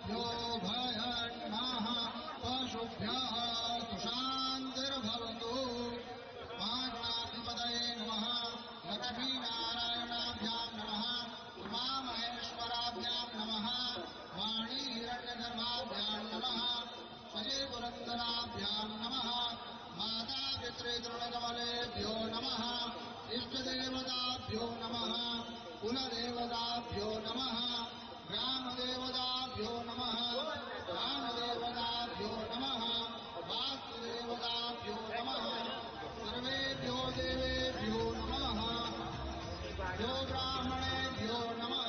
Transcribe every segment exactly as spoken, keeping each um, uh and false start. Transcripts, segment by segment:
यो भयन्नः पशुभ्यः सुशान्तिर्भवतु। महागणाधिपतये नमः। लक्ष्मीनारायणाभ्यां नमः। उमामहेश्वराभ्यां नमः। वाणीहिरण्यगर्भाभ्यां नमः। शशिपुरन्दराभ्यां नमः। मातापितृचरणकमलेभ्यो नमः। इष्टदेवताभ्यो नमः। कुलदेवताभ्यो नमः। ग्रामदेवताभ्यो नमः। दानदेवताभ्यो नमः। वास्तुदेवताभ्यो नमः। सर्वेभ्यो देवेभ्यो नमः। यो ब्राह्मणेभ्यो नमः।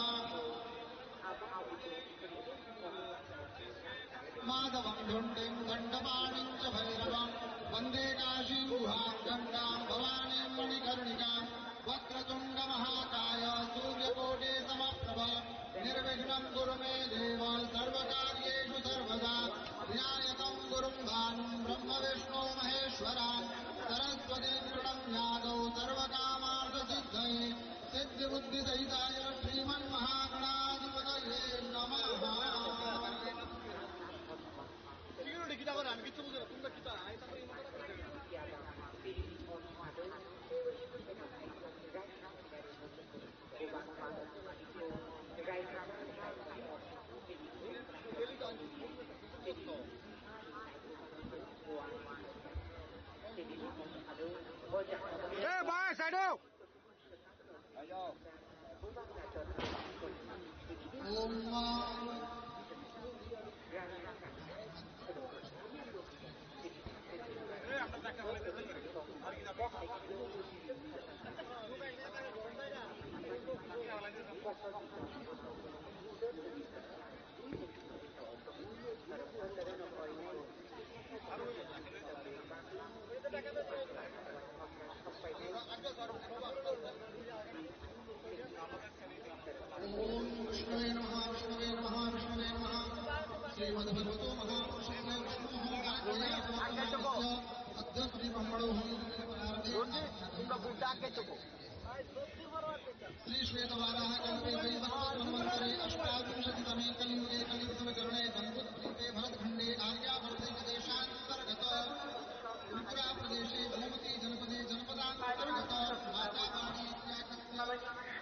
माधवं ढुण्ढिं दण्डपाणिं च भैरवं वन्दे काशीं गुहां गङ्गां भवानीं मणिकर्णिकाम्। वक्रतुण्डमहाकाय सूर्यकोटि समप्रभ निर्विघ्नं कुरु मे देव सर्वकार्येषु सर्वदा। विनायकं गुरुं भानुं ब्रह्म विष्णु महेश्वरान् सरस्वतीं प्रणम्यादौ सर्वकामार्थसिद्धये सिद्धिबुद्धिसहिताय श्रीमन्महागणाधिपतये नमः। ए भाइ, साइड हो। ॐ विष्णवे नमः, विष्णवे नमः, विष्णवे नमः। श्रीमद्भगवतो महापुरुषस्य विष्णोः महात्म्यस्य अद्य श्रीब्रह्मणो हरिः श्री श्वेतवाराह कल्पे वैवस्वत मन्वन्तरे अष्टाविंशतितमे कलियुगे कलियुगचरणे जम्बूद्वीपे भरतखण्डे आर्यावर्ते च देशान्तर्गत त्रिपुरा प्रदेशे गोमती जनपदे जनपदान्तर्गत वातावाणी इत्याख्यस्य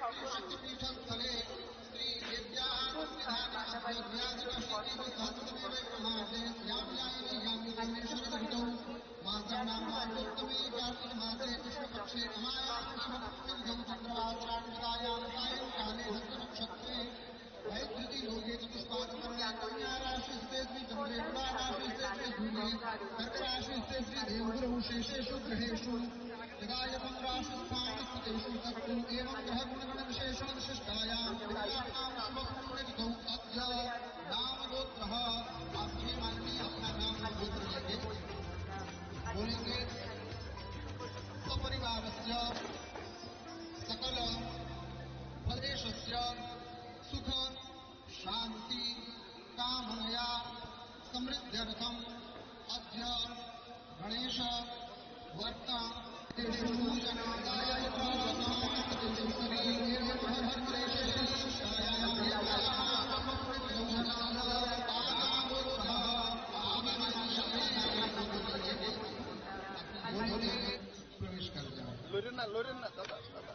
श्री शक्तिपीठस्थले श्री विद्यासन्निधाने अद्य द्व्यादशाशीतिसहस्रतमे वैवमासे श्यामलायने यामिनीशरदृतौ मासानां मासोत्तमे कार्तिकमासे कृष्णपक्षे नवायां शुभसंयोगौ चन्द्रवासरान्वितायां सायंकाले हस्तनक्षत्रे वैद्युति योगे चतुष्पादकरणे कन्या राशिस्थे श्री चन्द्रे तुला राशिस्थे श्री सूर्ये कर्क राशिस्थे श्री देवगुरौ शेषेषु ग्रहेषु यदा यमं राशिस्थानस्थितेषु तत्तु एवं ग्रहगुणगणविशेषणविशिष्टायां विद्यानां शुभपुण्यतिथौ अद्य नाम गोत्रः। आप सभी माननीय अपना नाम और गोत्र लेंगे, बोलेंगे। सपरिवारस्य सकल प्रदेशस्य सुख शांति कामनया समृद्ध्यर्थम अद्य गणेश व्रत प्रवेश कर जाओ। लोरेन ना, लोरेन ना, दादा, दादा।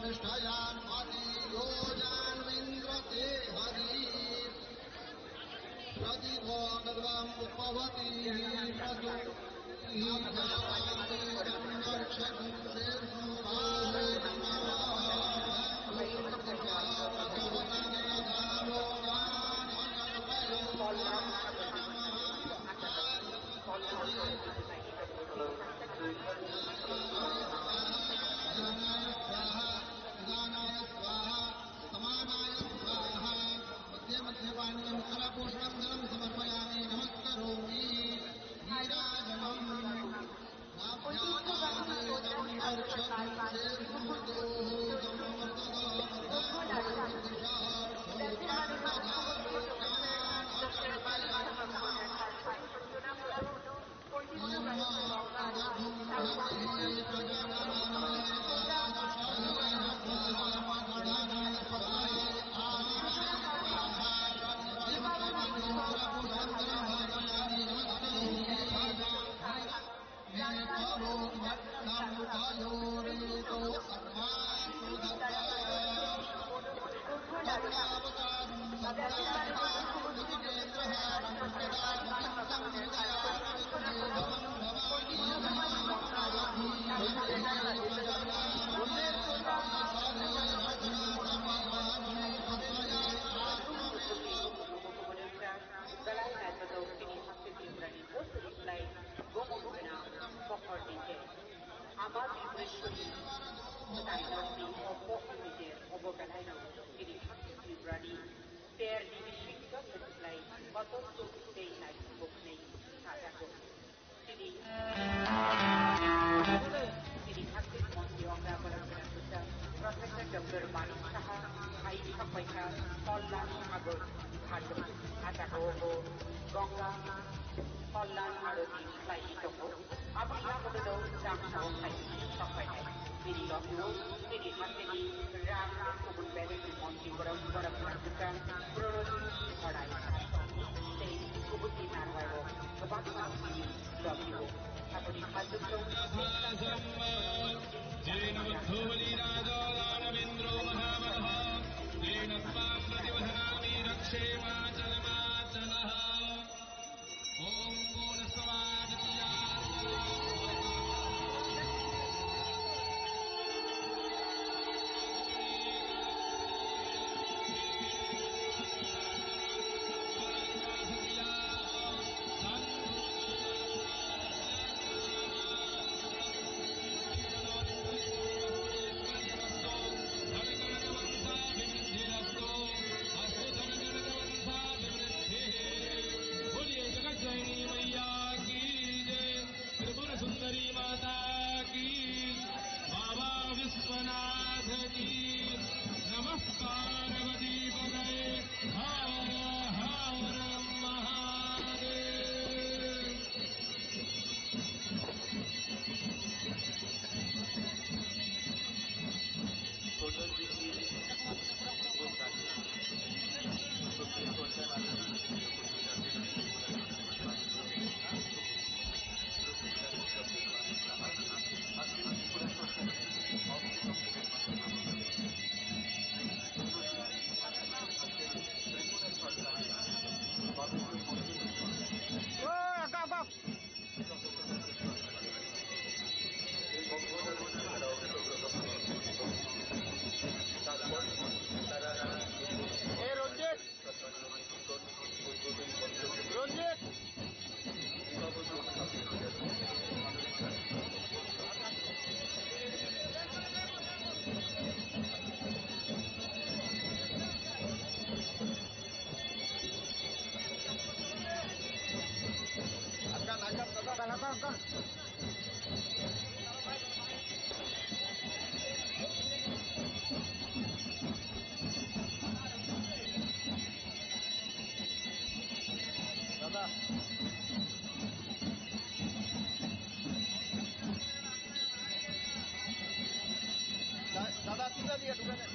प्रतिष्ठायान्वति यो जान्विन्द्रते हरि। प्रतिभो नर्वं पवति प्रसु। मध्ये मध्ये पाणिनं करपोषणं जलं समर्पयामि नमस्करोमि। नीराजनम्। Belai naithotok chini hakhe Tripurani bwswk bwkhwnai gwnang kokor ni je. Ama Tripurani swkang mwtai nokni o kokor ni je obo belai no chini hakhe Tripurani ter ni bising jotoni belai kotor chuk tei naithok bwkhwnai sajago. Chini, chini hakhe montri okra borok Professor Doctor Manik Saha hai thokpaikha Kalyan Sagar ghat o, Ganga Kalyan Arati khlaiwi tongo. Aboni yagulo jang sao khlaiwi thokpainai. Bini logi o bini hathani rang kubun belai ni montri borok borok ni bwkang Prorojit Morai tei kubun ni narwai rok kwbangma bini logi o. Aboni hajwk rok Jeena buddho bali raja danavendro mahabalaha, tena tvam prativadhanami rakshema janamajanaha. Om Purnasmada बोलिए जगत जननी मैया की जय, त्रिपुर सुंदरी माता की, बाबा विश्वनाथ की, नमः पार्वती पतये, हर हर महादेव। এই রঞ্জিত, রঞ্জিত। দাদা। দা-, দাদা, তুলে দিয়ে ঢুকে দেন।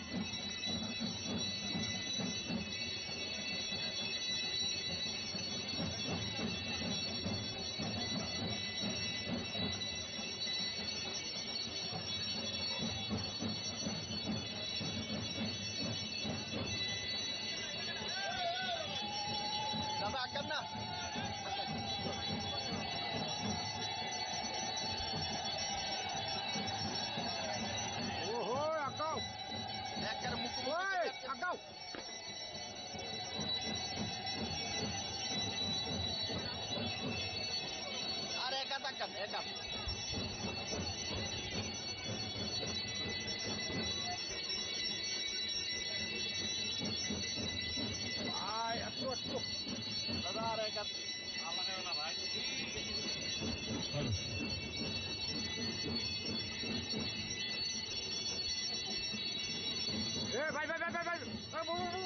Ay, aduh, aduh. Saudara, ikat. Apa kau nak, Pak? Eh, bhai, bhai, bhai, bhai, bhai. Eh, bu, bu, bu.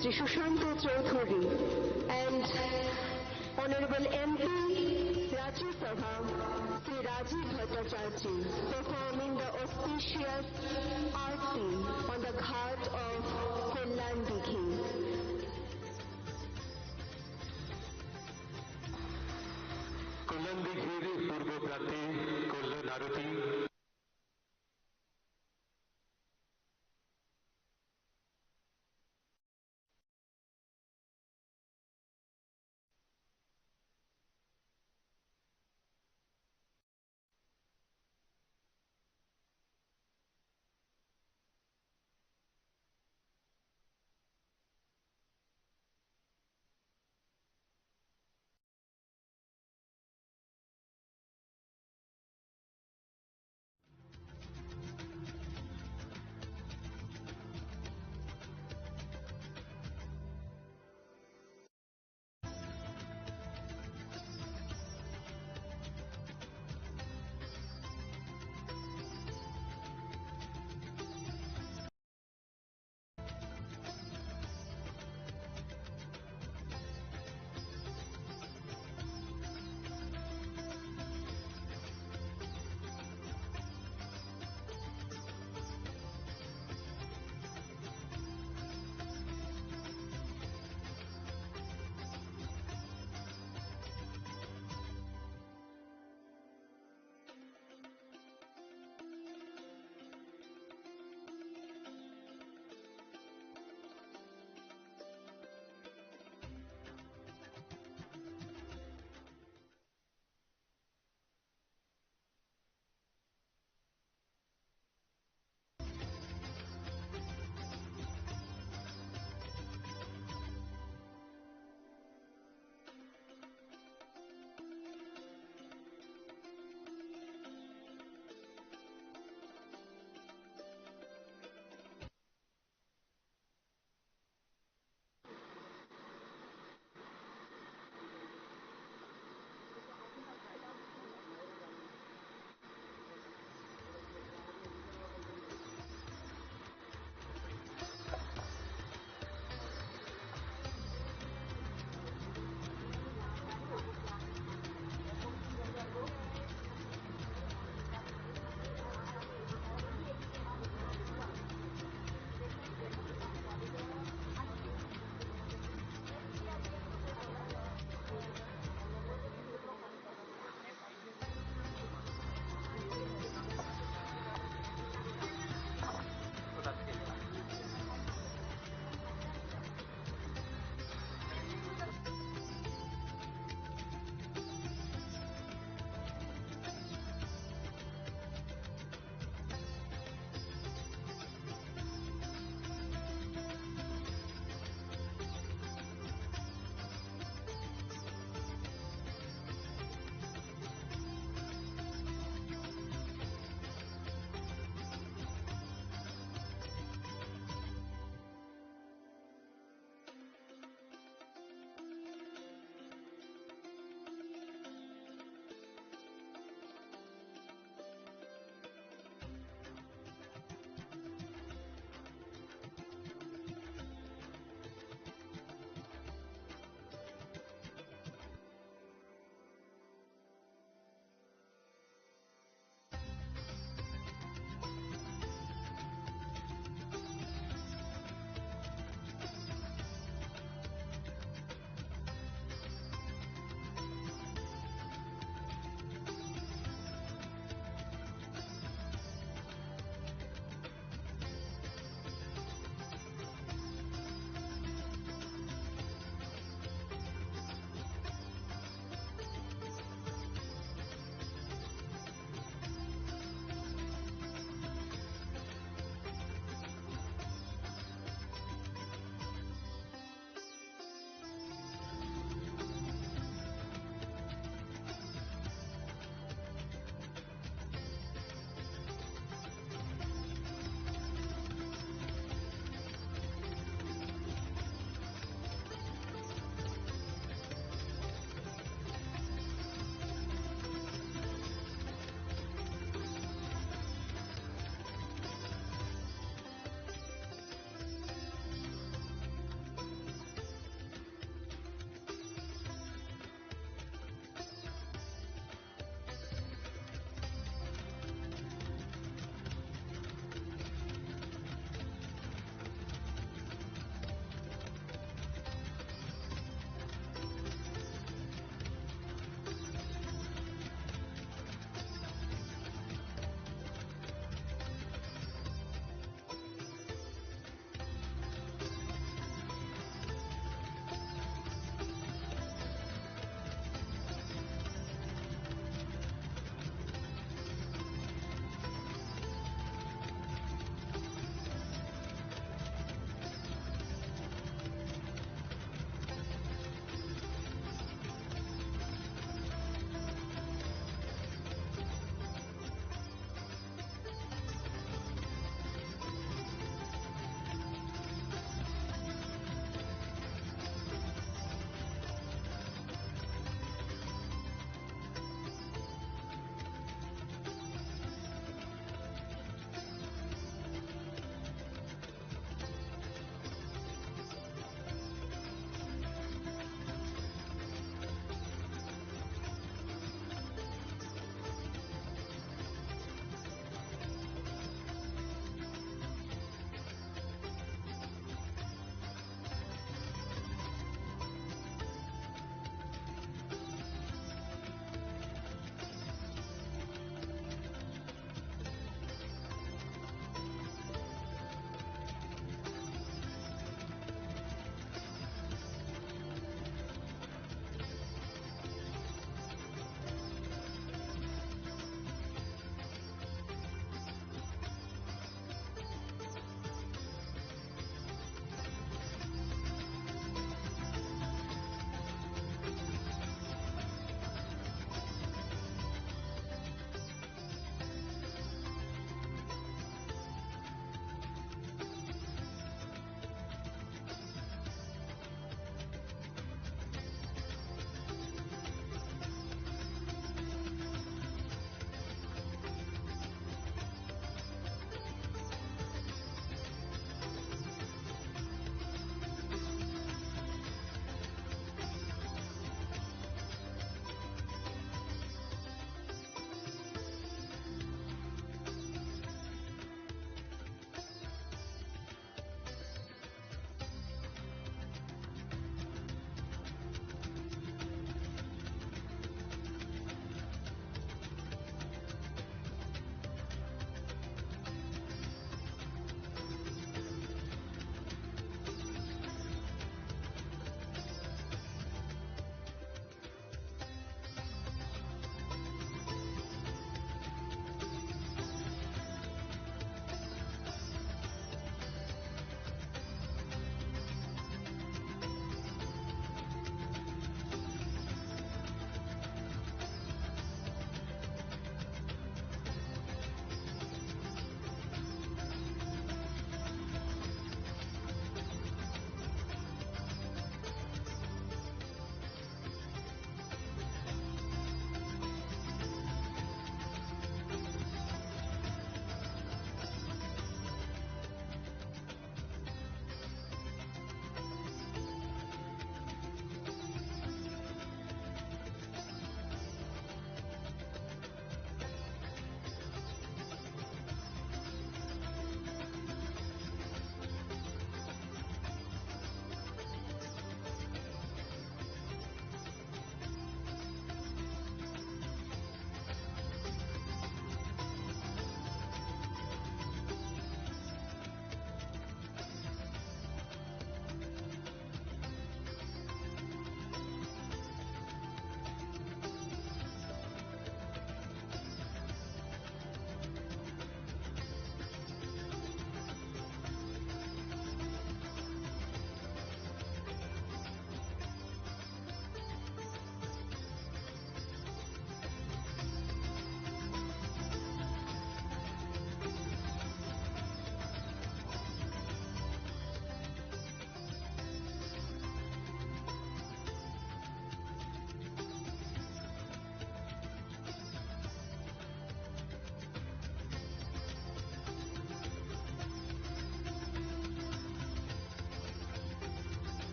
Shri Sushanta Chowdhury and Honorable M P Rajya Sabha Shri Rajiv Bhattacharjee performing the auspicious aarti on the ghat of Kalyan Dighi. Kalyan Dighir purbo prarthi Kalyan Arati.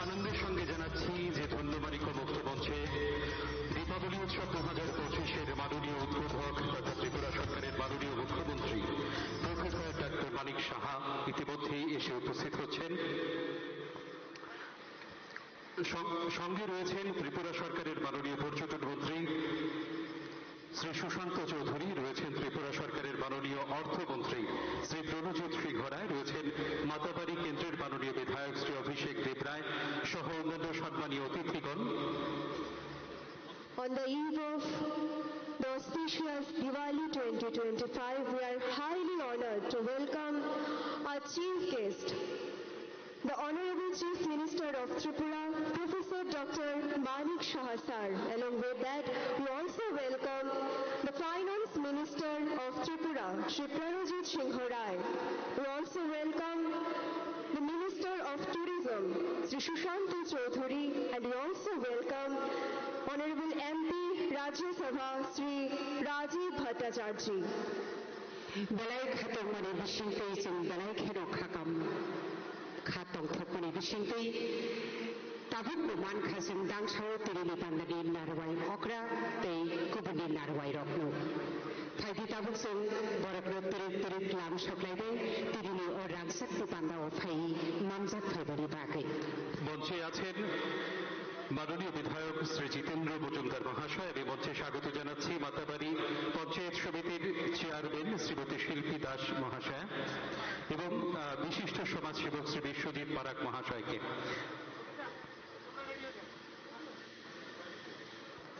আনন্দের সঙ্গে জানাচ্ছি যে ধন্যবারিক মুক্ত মঞ্চে দীপাবলি উৎসব দু হাজার পঁচিশের মাননীয় উদ্বোধক তথা ত্রিপুরা সরকারের মাননীয় মুখ্যমন্ত্রী প্রফেসর ডক্টর মানিক সাহা ইতিমধ্যেই এসে উপস্থিত হচ্ছেন। সং-, সঙ্গে রয়েছেন ত্রিপুরা সরকারের মাননীয় পর্যটন মন্ত্রী শ্রী সুশান্ত চৌধুরী, রয়েছেন ত্রিপুরা সরকারের মাননীয় অর্থমন্ত্রী শ্রী প্রণজিৎ সিংহ রায়, রয়েছেন মাতাবাড়ি কেন্দ্রের মাননীয় বিধায়ক শ্রী অভিষেক দেব রায় সহ অন্যান্য সম্মানীয় অতিথিগণ। On the eve of the auspicious Diwali twenty twenty-five, we are highly honored to welcome our chief guest, the Honorable Chief Minister of Tripura, Professor Doctor Manik Saha sir. Along with that, we also welcome the Finance Minister of Tripura, Shri Pranajit Singh Rai. We also welcome the Minister of Tourism, Shri Sushanta Chaudhary, and we also welcome Honorable M P Rajya Sabha, Shri Rajiv Bhattacharjee. Belai khatungmani bisingtwi chwng belai kheno khakam kha tongthokmani bisingtwi tabukbo mankha chwng dangsao tinini pandani narwai okra tei kubunni narwai rokno. Phaidi tabuk chwng borokno twrwk twrwk lam soklaidi tinini o rangchakni pandao phai manjak phaibani bagwi. মঞ্চে আছেন মাননীয় বিধায়ক শ্রী জিতেন্দ্র মজুমদার মহাশয়। আমি মঞ্চে স্বাগত জানাচ্ছি মাতাবাড়ি পঞ্চায়েত সমিতির চেয়ারম্যান শ্রীমতী শিল্পী দাস মহাশয়া এবং, আহ, বিশিষ্ট সমাজসেবক শ্রী বিশ্বজিৎ মারাক মহাশয়কে।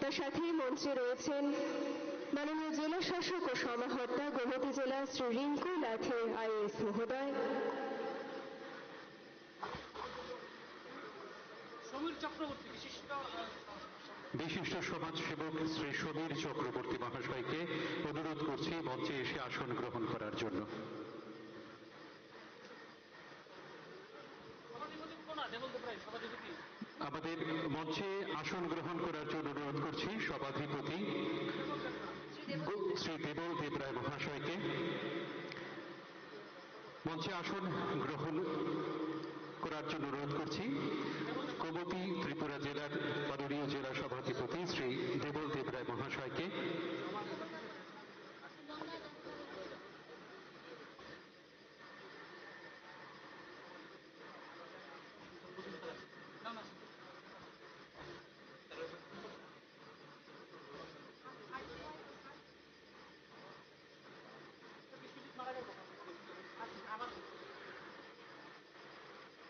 তার সাথেই মঞ্চে রয়েছেন মাননীয় জেলা শাসক ও সমাহর্তা গোমতী জেলা শ্রী রিঙ্কু নাথে আইএএস মহোদয়। সমীর চক্রবর্তী বিশিষ্ট, আহ, বিশিষ্ট সমাজসেবক শ্রী সমীর চক্রবর্তী মহাশয়কে অনুরোধ করছি মঞ্চে এসে আসন গ্রহণ করার জন্য। সভাধিপতি কোন আছে বলতে পারেন? সভাধিপতি? আমাদের মঞ্চে আসন গ্রহণ করার জন্য অনুরোধ করছি সভাধিপতি গো-, শ্রী দেবল দেবরায় মহাশয়কে। মঞ্চে আসন গ্রহণ করার জন্য অনুরোধ করছি গোমতী ত্রিপুরা জেলার মাননীয় জেলা সভাধিপতি শ্রী দেবল দেবরায় মহাশয়কে।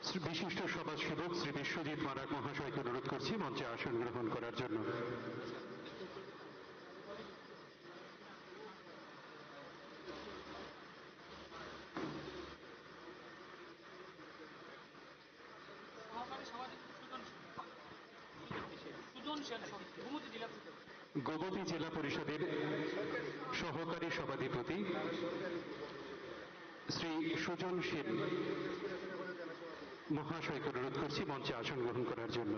শ্রী বিশিষ্ট সমাজসেবক শ্রী বিশ্বজিৎ মারাক মহাশয়কে অনুরোধ করছি মঞ্চে আসন গ্রহণ করার জন্য। সহকারী সভাধিপতি সুজন সেন। সুজন সেন, সরি, গোমতী জেলা পরিষদ। গোমতী জেলা পরিষদের সহকারী সভাধিপতি শ্রী সুজন সেন মহাশয়কে অনুরোধ করছি মঞ্চে আসন গ্রহণ করার জন্য।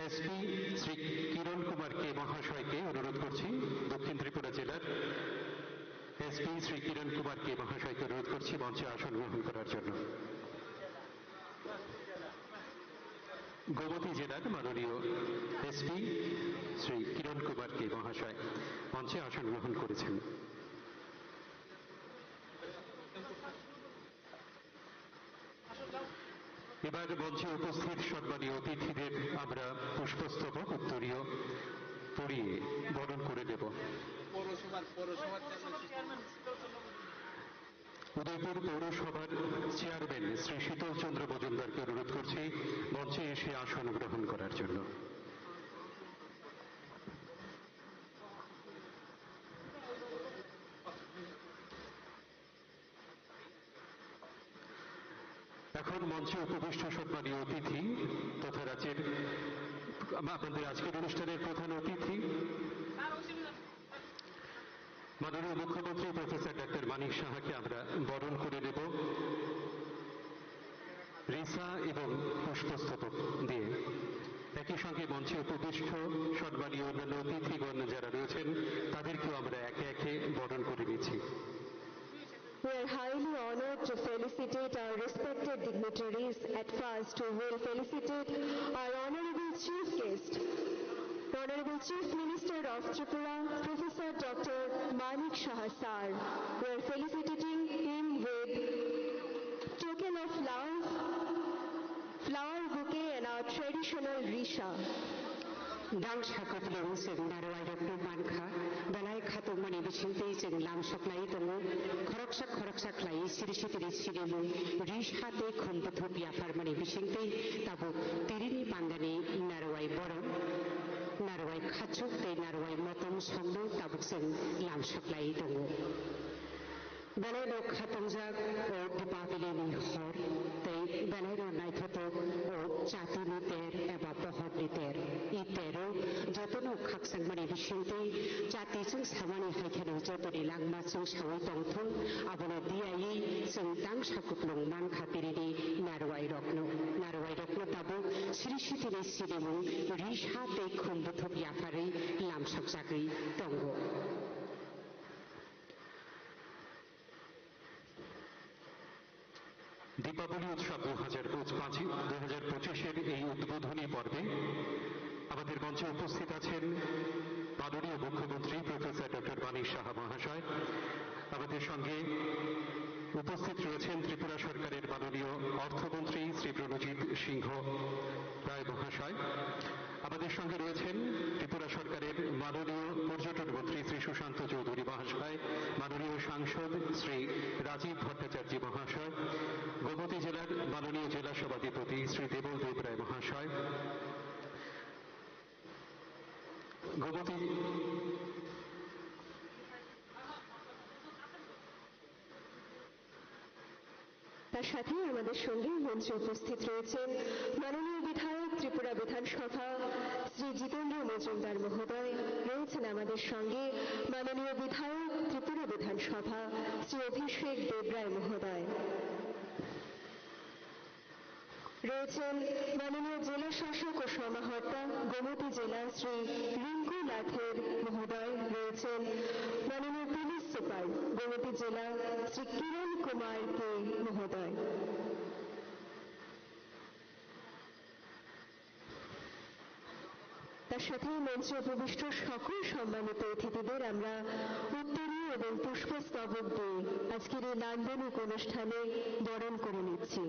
এসপি শ্রী কিরণ কুমার কে মহাশয়কে অনুরোধ করছি, দক্ষিণ ত্রিপুরা জেলার এসপি শ্রী কিরণ কুমার কে মহাশয়কে অনুরোধ করছি মঞ্চে আসন গ্রহণ করার জন্য। গোমতী জেলার মাননীয় এসপি শ্রী কিরণ কুমার কে মহাশয় মঞ্চে আসন গ্রহণ করেছেন। এবার মঞ্চে উপস্থিত সম্মানীয় অতিথিদের আমরা পুষ্পস্তবক উত্তরীয় পরিয়ে বরণ করে দেব। পৌরসভার, পৌরসভার চেয়ারম্যান। উদয়পুর পৌরসভার চেয়ারম্যান শ্রী শীতল চন্দ্র মজুমদারকে অনুরোধ করছি মঞ্চে এসে আসন গ্রহণ করার জন্য। এখন মঞ্চে উপবিষ্ট সম্মানীয় অতিথি তথা রাজ্যের, আমাদের আজকের অনুষ্ঠানের প্রধান অতিথি মাননীয় মুখ্যমন্ত্রী প্রফেসর ডক্টর মানিক সাহাকে আমরা বরণ করে নেব রিসা এবং পুষ্পস্তবক দিয়ে। একই সঙ্গে মঞ্চে উপবিষ্ট সম্মানীয় অন্যান্য অতিথিগণ যারা রয়েছেন, তাদেরকেও আমরা একে একে বরণ করে নিচ্ছি। We are highly honored to felicitate our respected dignitaries. At first, we will felicitate our honorable chief guest, Honorable Chief Minister of Tripura, Professor Doctor Manik Saha sir. We are felicitating him with token of love, flower bouquet and our traditional risha. Dangsa kupulung chwng narwai rokno mankha, belai khatungmani bisingtwi chwng lam soklai tongo, khoroksa khoroksa khlai siri sitiri sirimung risha tei khum buthup yapharmani bisingtwi tabuk tirini pandani narwai borom, narwai khachuk tei narwai motom songno tabuk chwng lam soklai tongo. Belaino khatungjak o Dipabili ni hor tei belaino naithotok o chati ni ter eba pohor ni ter. I tero jotono khakchangmani bisingtwi chati chwng samani hai kheno jotoni langma chwng sawi tongthun, abono diyawi chwng dangsa kupulung mankha tirini narwai rokno. Narwai rokno tabuk siri sitini sirimung risha tei khum buthup yapharwi lamsokjagwi tongo. Deepavali উৎসব দু হাজার পঁচিশ, দু হাজার পঁচিশের এই উদ্বোধনী পর্বে আমাদের মঞ্চে উপস্থিত আছেন মাননীয় মুখ্যমন্ত্রী প্রফেসর ডক্টর মানিক সাহা মহাশয়। আমাদের সঙ্গে উপস্থিত রয়েছেন ত্রিপুরা সরকারের মাননীয় অর্থমন্ত্রী শ্রী প্রণজিৎ সিংহ রায় মহাশয়। আমাদের সঙ্গে রয়েছেন ত্রিপুরা সরকারের মাননীয় পর্যটন মন্ত্রী শ্রী সুশান্ত চৌধুরী মহাশয়, মাননীয় সাংসদ শ্রী রাজীব ভট্টাচার্য মহাশয়, গোমতী জেলার মাননীয় জেলা সভাধিপতি শ্রী দেবল দেব রায় মহাশয়, গোমতী তার সাথে আমাদের সঙ্গে মঞ্চে উপস্থিত রয়েছেন মাননীয় বিধায়ক ত্রিপুরা বিধানসভা শ্রী জিতেন্দ্র মজুমদার মহোদয়, রয়েছেন আমাদের সঙ্গে মাননীয় বিধায়ক ত্রিপুরা বিধানসভা শ্রী অভিষেক দেবরায় মহোদয়, রয়েছেন মাননীয় জেলা শাসক ও সমাহর্তা গোমতী জেলা শ্রী রিঙ্কু নাথের মহোদয়, রয়েছেন মাননীয় পুলিশ সুপার গোমতী জেলা শ্রী কিরণ কুমার কে মহোদয়। তার সাথে মঞ্চে উপবিষ্ট সকল সম্মানিত অতিথিদের আমরা উত্তরীয় এবং পুষ্পস্তবক দিয়ে আজকের এই নান্দনিক অনুষ্ঠানে বরণ করে নিচ্ছি।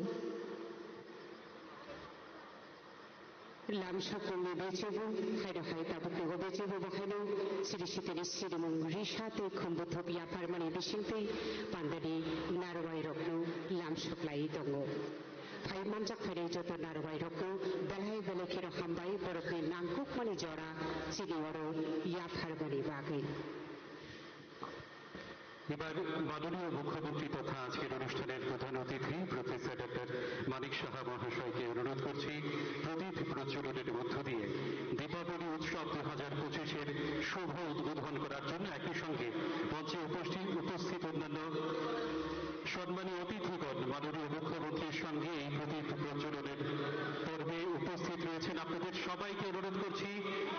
Lam sokmungni bechebo, haino hai tabukni o bechebo bo haino siri sitiri sirimung risa tei khumbu thup yapharmani bisingtwi pandani narwai rokno lam soklai tongo. Phai manjak phainai joto narwai rokno belai belai kheno hambai borokni nangkukmani jora chini oro yapharmani bagwi. এবার মাননীয় মুখ্যমন্ত্রী তথা আজকের অনুষ্ঠানের প্রধান অতিথি professor doctor Manik সাহা মহাশয়কে অনুরোধ করছি প্রদীপ প্রজ্বলনের মধ্য দিয়ে দীপাবলি উৎসব দু হাজার পঁচিশের শুভ উদ্বোধন করার জন্য। একই সঙ্গে মঞ্চে উপস্থিত, উপস্থিত অন্যান্য সম্মানীয় অতিথিগণ, মাননীয় মুখ্যমন্ত্রীর সঙ্গে এই প্রদীপ প্রজ্বলনের পর্বে উপস্থিত রয়েছেন। আপনাদের সবাইকে অনুরোধ করছি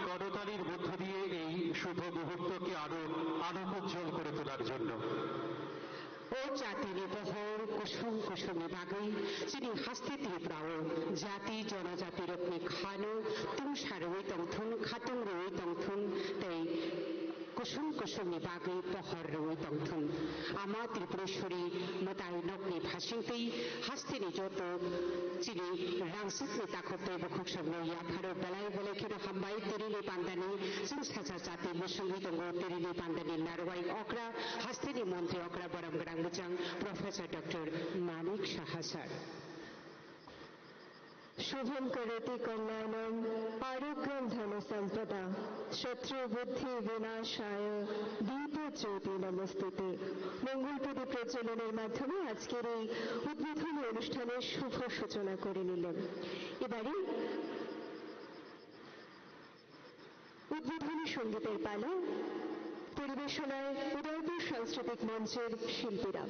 করতালির মধ্য দিয়ে এই শুভ মুহূর্তকে আরো আলোকোজ্জ্বল করে তোলার জন্য। O jatini pohor kusung kusungni bagwi chini haste Tripurao jati jonojati rokni khano tungsarwi tongthun, khatung rwi tongthun tei kusung kusungni bagwi pohor rwwi tongthun. Ama Tripureshwari mwtai nokni phasingtwi hasteni joto chini rangchakni takhuk tei bukhuk songno yapharo belai belai kheno hambai. Tirini pandani chwng sacha jati musungwi tongo, tirini pandani narwai okra, hasteni montri okra, borom gwnang bwchang Professor Doctor Manik Saha sir. শুভং করোতি কল্যাণং আরোগ্যং ধনসম্পদা শত্রু বুদ্ধি বিনাশায় দীপ জ্যোতি নমস্তুতে। মঙ্গল প্রদীপ প্রজ্বলনের মাধ্যমে আজকের এই উদ্বোধনী অনুষ্ঠানের শুভ সূচনা করে নিলেন। এবারে উদ্বোধনী সঙ্গীতের পালা, পরিবেশনায় উদয়পুর সাংস্কৃতিক মঞ্চের শিল্পীরা।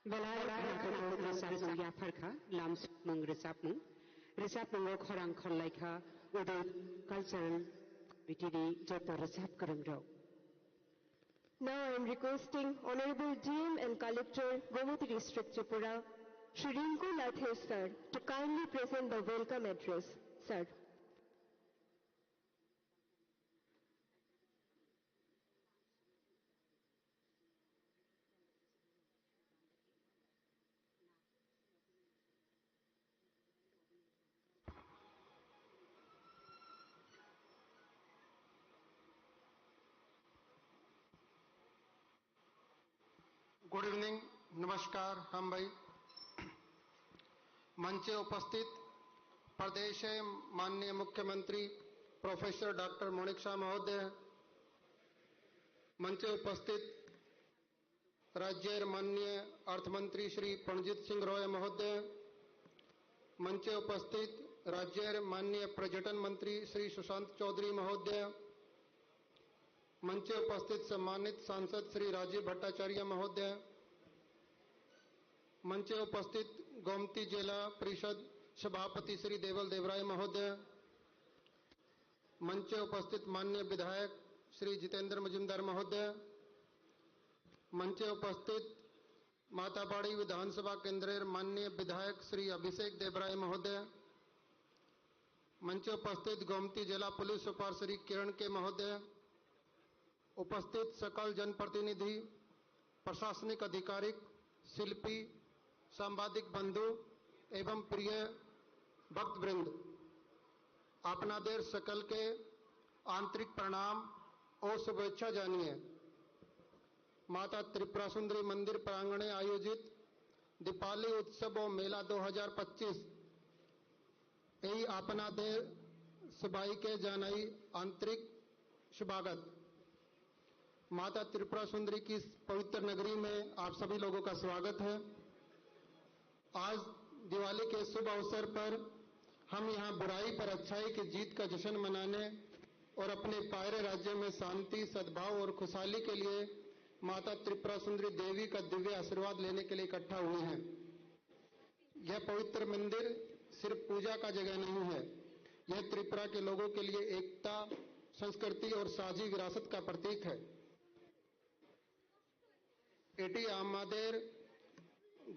Belai belai rwchapmung yapharkha, lamsmung rwchapmung. Rwchapmungo khorang khorlaikha Uday Cultural Committee ni joto rwchap kwrwngrok. Now I am requesting Honorable D M and Collector, Gomati District, Tripura, Shri Rinku Lathe sir, to kindly present the welcome address. Sir. Good evening, नमस्कार, हम भाई। मंचे उपस्थित प्रदेश माननीय मुख्यमंत्री professor doctor माणिक साह महोदय, मंचे उपस्थित राज्यर माननीय अर्थमंत्री श्री प्रणजीत सिंह रॉय महोदय, मंचे उपस्थित राज्यर माननीय पर्यटन मंत्री श्री सुशांत चौधरी महोदय, मंचे उपस्थित सम्मानित सांसद श्री राजीव भट्टाचार्य महोदय, मंचे उपस्थित गोमती जिला परिषद सभापति श्री देवल देवराय महोदय, मंचे उपस्थित माननीय विधायक श्री जितेंद्र मजूमदार महोदय, मंचे उपस्थित माताबाड़ी विधानसभा केंद्रेर माननीय विधायक श्री अभिषेक देवराय महोदय, मंचे उपस्थित गोमती जिला पुलिस सुपार श्री किरण के महोदय, उपस्थित सकल जनप्रतिनिधि, प्रशासनिक अधिकारिक, शिल्पी, सांबादिक बंधु एवं प्रिय भक्तवृंद, আপনাদের সকলকে আন্তরিক প্রণাম ও শুভেচ্ছা জানিয়ে মাতা ত্রিপুরা সুন্দরী মন্দির প্রাঙ্গণে আয়োজিত দীপাবলি উৎসব ও মেলা দু হাজার পঁচিশ এই আপনাদের সবাইকে জানাই আন্তরিক स्वागत। माता त्रिपुरा सुंदरी की इस पवित्र नगरी में आप सभी लोगों का स्वागत है। आज दिवाली के शुभ अवसर पर हम यहाँ बुराई पर अच्छाई की जीत का जश्न मनाने और अपने प्यारे राज्य में शांति, सद्भाव और खुशहाली के लिए माता त्रिपुरा सुंदरी देवी का दिव्य आशीर्वाद लेने के लिए इकट्ठा हुए हैं। यह पवित्र मंदिर सिर्फ पूजा का जगह नहीं है, यह त्रिपुरा के लोगों के लिए एकता, संस्कृति और साझी विरासत का प्रतीक है। এটি আমাদের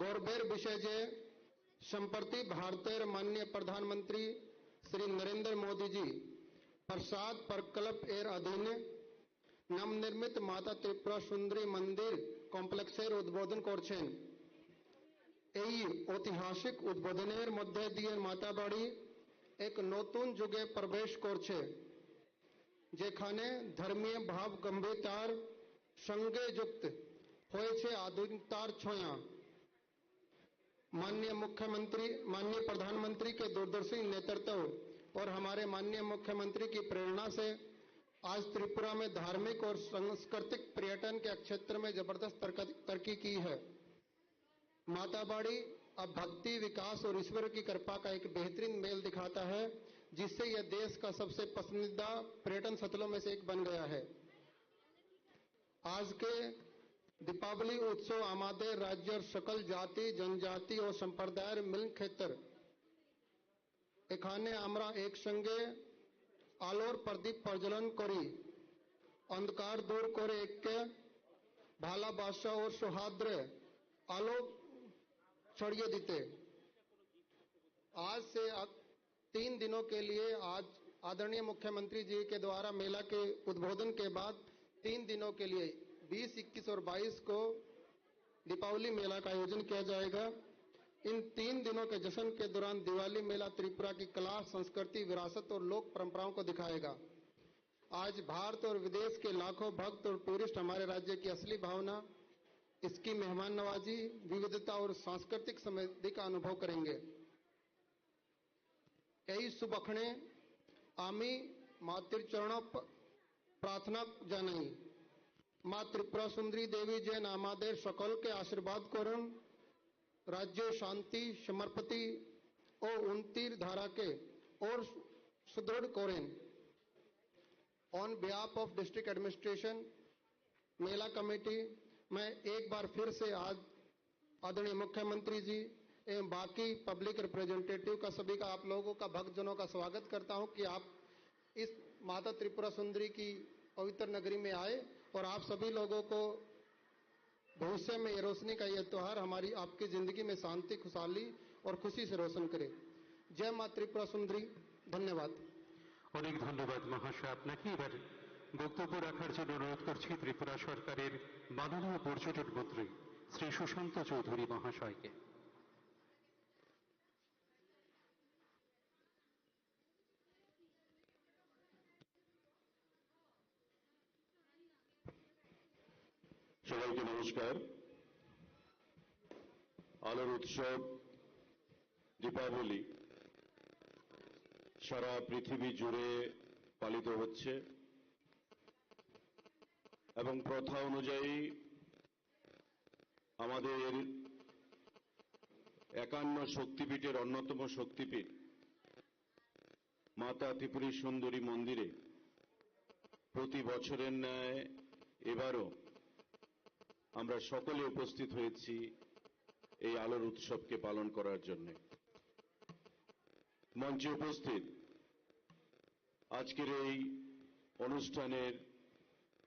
গর্বের বিষয় যে সম্প্রতি ভারতের মাননীয় প্রধানমন্ত্রী শ্রী নরেন্দ্র মোদীজি প্রসাদ প্রকল্প এর অধীনে নবনির্মিত মাতা ত্রিপুরা সুন্দরী মন্দির কমপ্লেক্সের উদ্বোধন করছেন। এই ঐতিহাসিক উদ্বোধনের মধ্যে দিয়ে মাতাবাড়ি এক নতুন যুগে প্রবেশ করছে, যেখানে ধর্মীয় ভাব গম্ভীরতার সঙ্গে যুক্ত হয়েছে আধুনিকতার ছোঁয়া। माननीय मुख्यमंत्री, माननीय प्रधानमंत्री के दूरदर्शी नेतृत्व और हमारे माननीय मुख्यमंत्री की प्रेरणा से आज त्रिपुरा में धार्मिक और सांस्कृतिक पर्यटन के क्षेत्र में जबरदस्त तरक-, तरक्की की है। माताबाड़ी अब भक्ति, विकास और ईश्वर की कृपा का एक बेहतरीन मेल दिखाता है, जिससे यह देश का सबसे पसंदीदा पर्यटन स्थलों में से एक बन गया है। আজকে দীপাবলি উৎসব আমাদের রাজ্যের সকল জাতি, জনজাতি ও সম্প্রদায়ের মিলন ক্ষেত্র। এখানে আমরা একসঙ্গে আলোর প্রদীপ প্রজ্বলন করি, অন্ধকার দূর করে ঐক্য, ভালোবাসা ও সৌহার্দ্যে আলো ছড়িয়ে দিতে। आज से अ-, तीन दिनों के लिए, आज आदरणीय मुख्यमंत्री जी के द्वारा मेला के उद्बोधन के बाद तीन दिनों के लिए बीस, इक्कीस और बाईस को दीपावली मेला का आयोजन किया जाएगा। इन तीन दिनों के जश्न के दौरान दिवाली मेला त्रिपुरा की कला, संस्कृति, विरासत और लोक परंपराओं को दिखाएगा। आज भारत और विदेश के लाखों भक्त और टूरिस्ट हमारे राज्य की असली भावना, इसकी मेहमान नवाजी, विविधता और सांस्कृतिक समृद्धि का अनुभव करेंगे। এই শুভক্ষণে আমি মাতৃচরণ প-, প্রার্থনা জানাই। মা ত্রিপুরা সুন্দরী দেবী যেন আমাদের সকলকে আশীর্বাদ করুন, রাজ্যে শান্তি, সমৃদ্ধি ও উন্নতির ধারাকে और सुदृढ़ करें। On behalf of district administration, मेला कमेटी, मैं एक बार फिर से आज आदरणीय मुख्यमंत्री जी एवं बाकी पब्लिक रिप्रेजेंटेटिव का, सभी का, आप लोगों का, भक्तजनों का स्वागत करता हूं कि आप इस माता त्रिपुरा सुंदरी की पवित्र नगरी में आए और आप सभी लोगों को भविष्य में ये रोशनी का ये त्योहार हमारी, आपकी जिंदगी में शांति, खुशहाली और खुशी से रोशन करे। जय माँ त्रिपुरा सुंदरी। धन्यवाद। অনেক ধন্যবাদ মহাশয় আপনাকে। এবার বক্তব্য রাখার জন্য অনুরোধ করছি ত্রিপুরা সরকারের মাননীয় পর্যটন মন্ত্রী শ্রী সুশান্ত চৌধুরী মহাশয়কে। সবাইকে নমস্কার। আলোর উৎসব দীপাবলি সারা পৃথিবী জুড়ে পালিত হচ্ছে এবং প্রথা অনুযায়ী আমাদের একান্ন শক্তিপীঠের অন্যতম শক্তিপীঠ মাতা ত্রিপুরী সুন্দরী মন্দিরে প্রতি বছরের ন্যায় এবারও আমরা সকলে উপস্থিত হয়েছি এই আলোর উৎসবকে পালন করার জন্য। মঞ্চে উপস্থিত আজকের এই অনুষ্ঠানের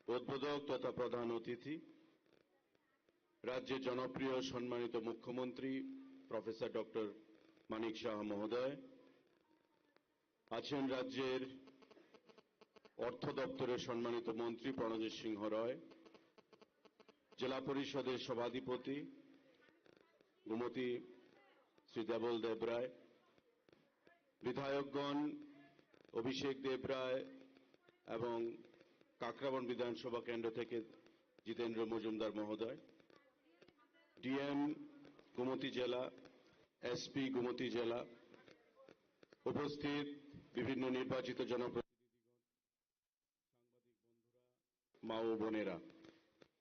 উদ্বোধক তথা প্রধান অতিথি, রাজ্যের জনপ্রিয় সম্মানিত মুখ্যমন্ত্রী প্রফেসর ডক্টর মানিক সাহা মহোদয়, আছেন রাজ্যের অর্থ দপ্তরের সম্মানিত মন্ত্রী প্রণজিৎ সিংহ রয়, জেলা পরিষদের সভাধিপতি গোমতী শ্রী দেবল দেবরায়, বিধায়কগণ অভিষেক দেবরায় এবং কাকরাবন বিধানসভা কেন্দ্র থেকে জিতেন্দ্র মজুমদার মহোদয়, ডিএম গোমতী জেলা, এসপি গোমতী জেলা, উপস্থিত বিভিন্ন নির্বাচিত জনপ্রতিনিধিগণ, সাংবাদিক বন্ধুরা, মা ও বোনেরা,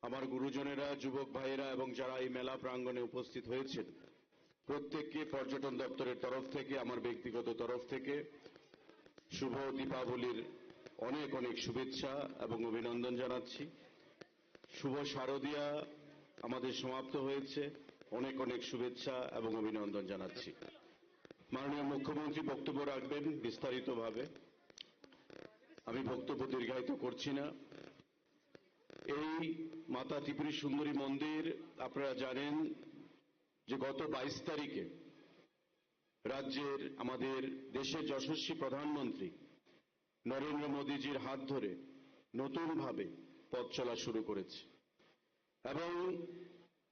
আমার গুরুজনেরা, যুবক ভাইয়েরা এবং যারা এই মেলা প্রাঙ্গণে উপস্থিত হয়েছেন, প্রত্যেককে পর্যটন দপ্তরের তরফ থেকে, আমার ব্যক্তিগত তরফ থেকে শুভ দীপাবলির অনেক অনেক শুভেচ্ছা এবং অভিনন্দন জানাচ্ছি। শুভ শারদিয়া আমাদের সমাপ্ত হয়েছে, অনেক অনেক শুভেচ্ছা এবং অভিনন্দন জানাচ্ছি। মাননীয় মুখ্যমন্ত্রী বক্তব্য রাখবেন বিস্তারিতভাবে, আমি বক্তব্য দীর্ঘায়িত করছি না। এই মাতা ত্রিপুরী সুন্দরী মন্দির, আপনারা জানেন যে গত বাইশ তারিখে রাজ্যের, আমাদের দেশের যশস্বী প্রধানমন্ত্রী নরেন্দ্র মোদীজির হাত ধরে নতুনভাবে পথ চলা শুরু করেছে এবং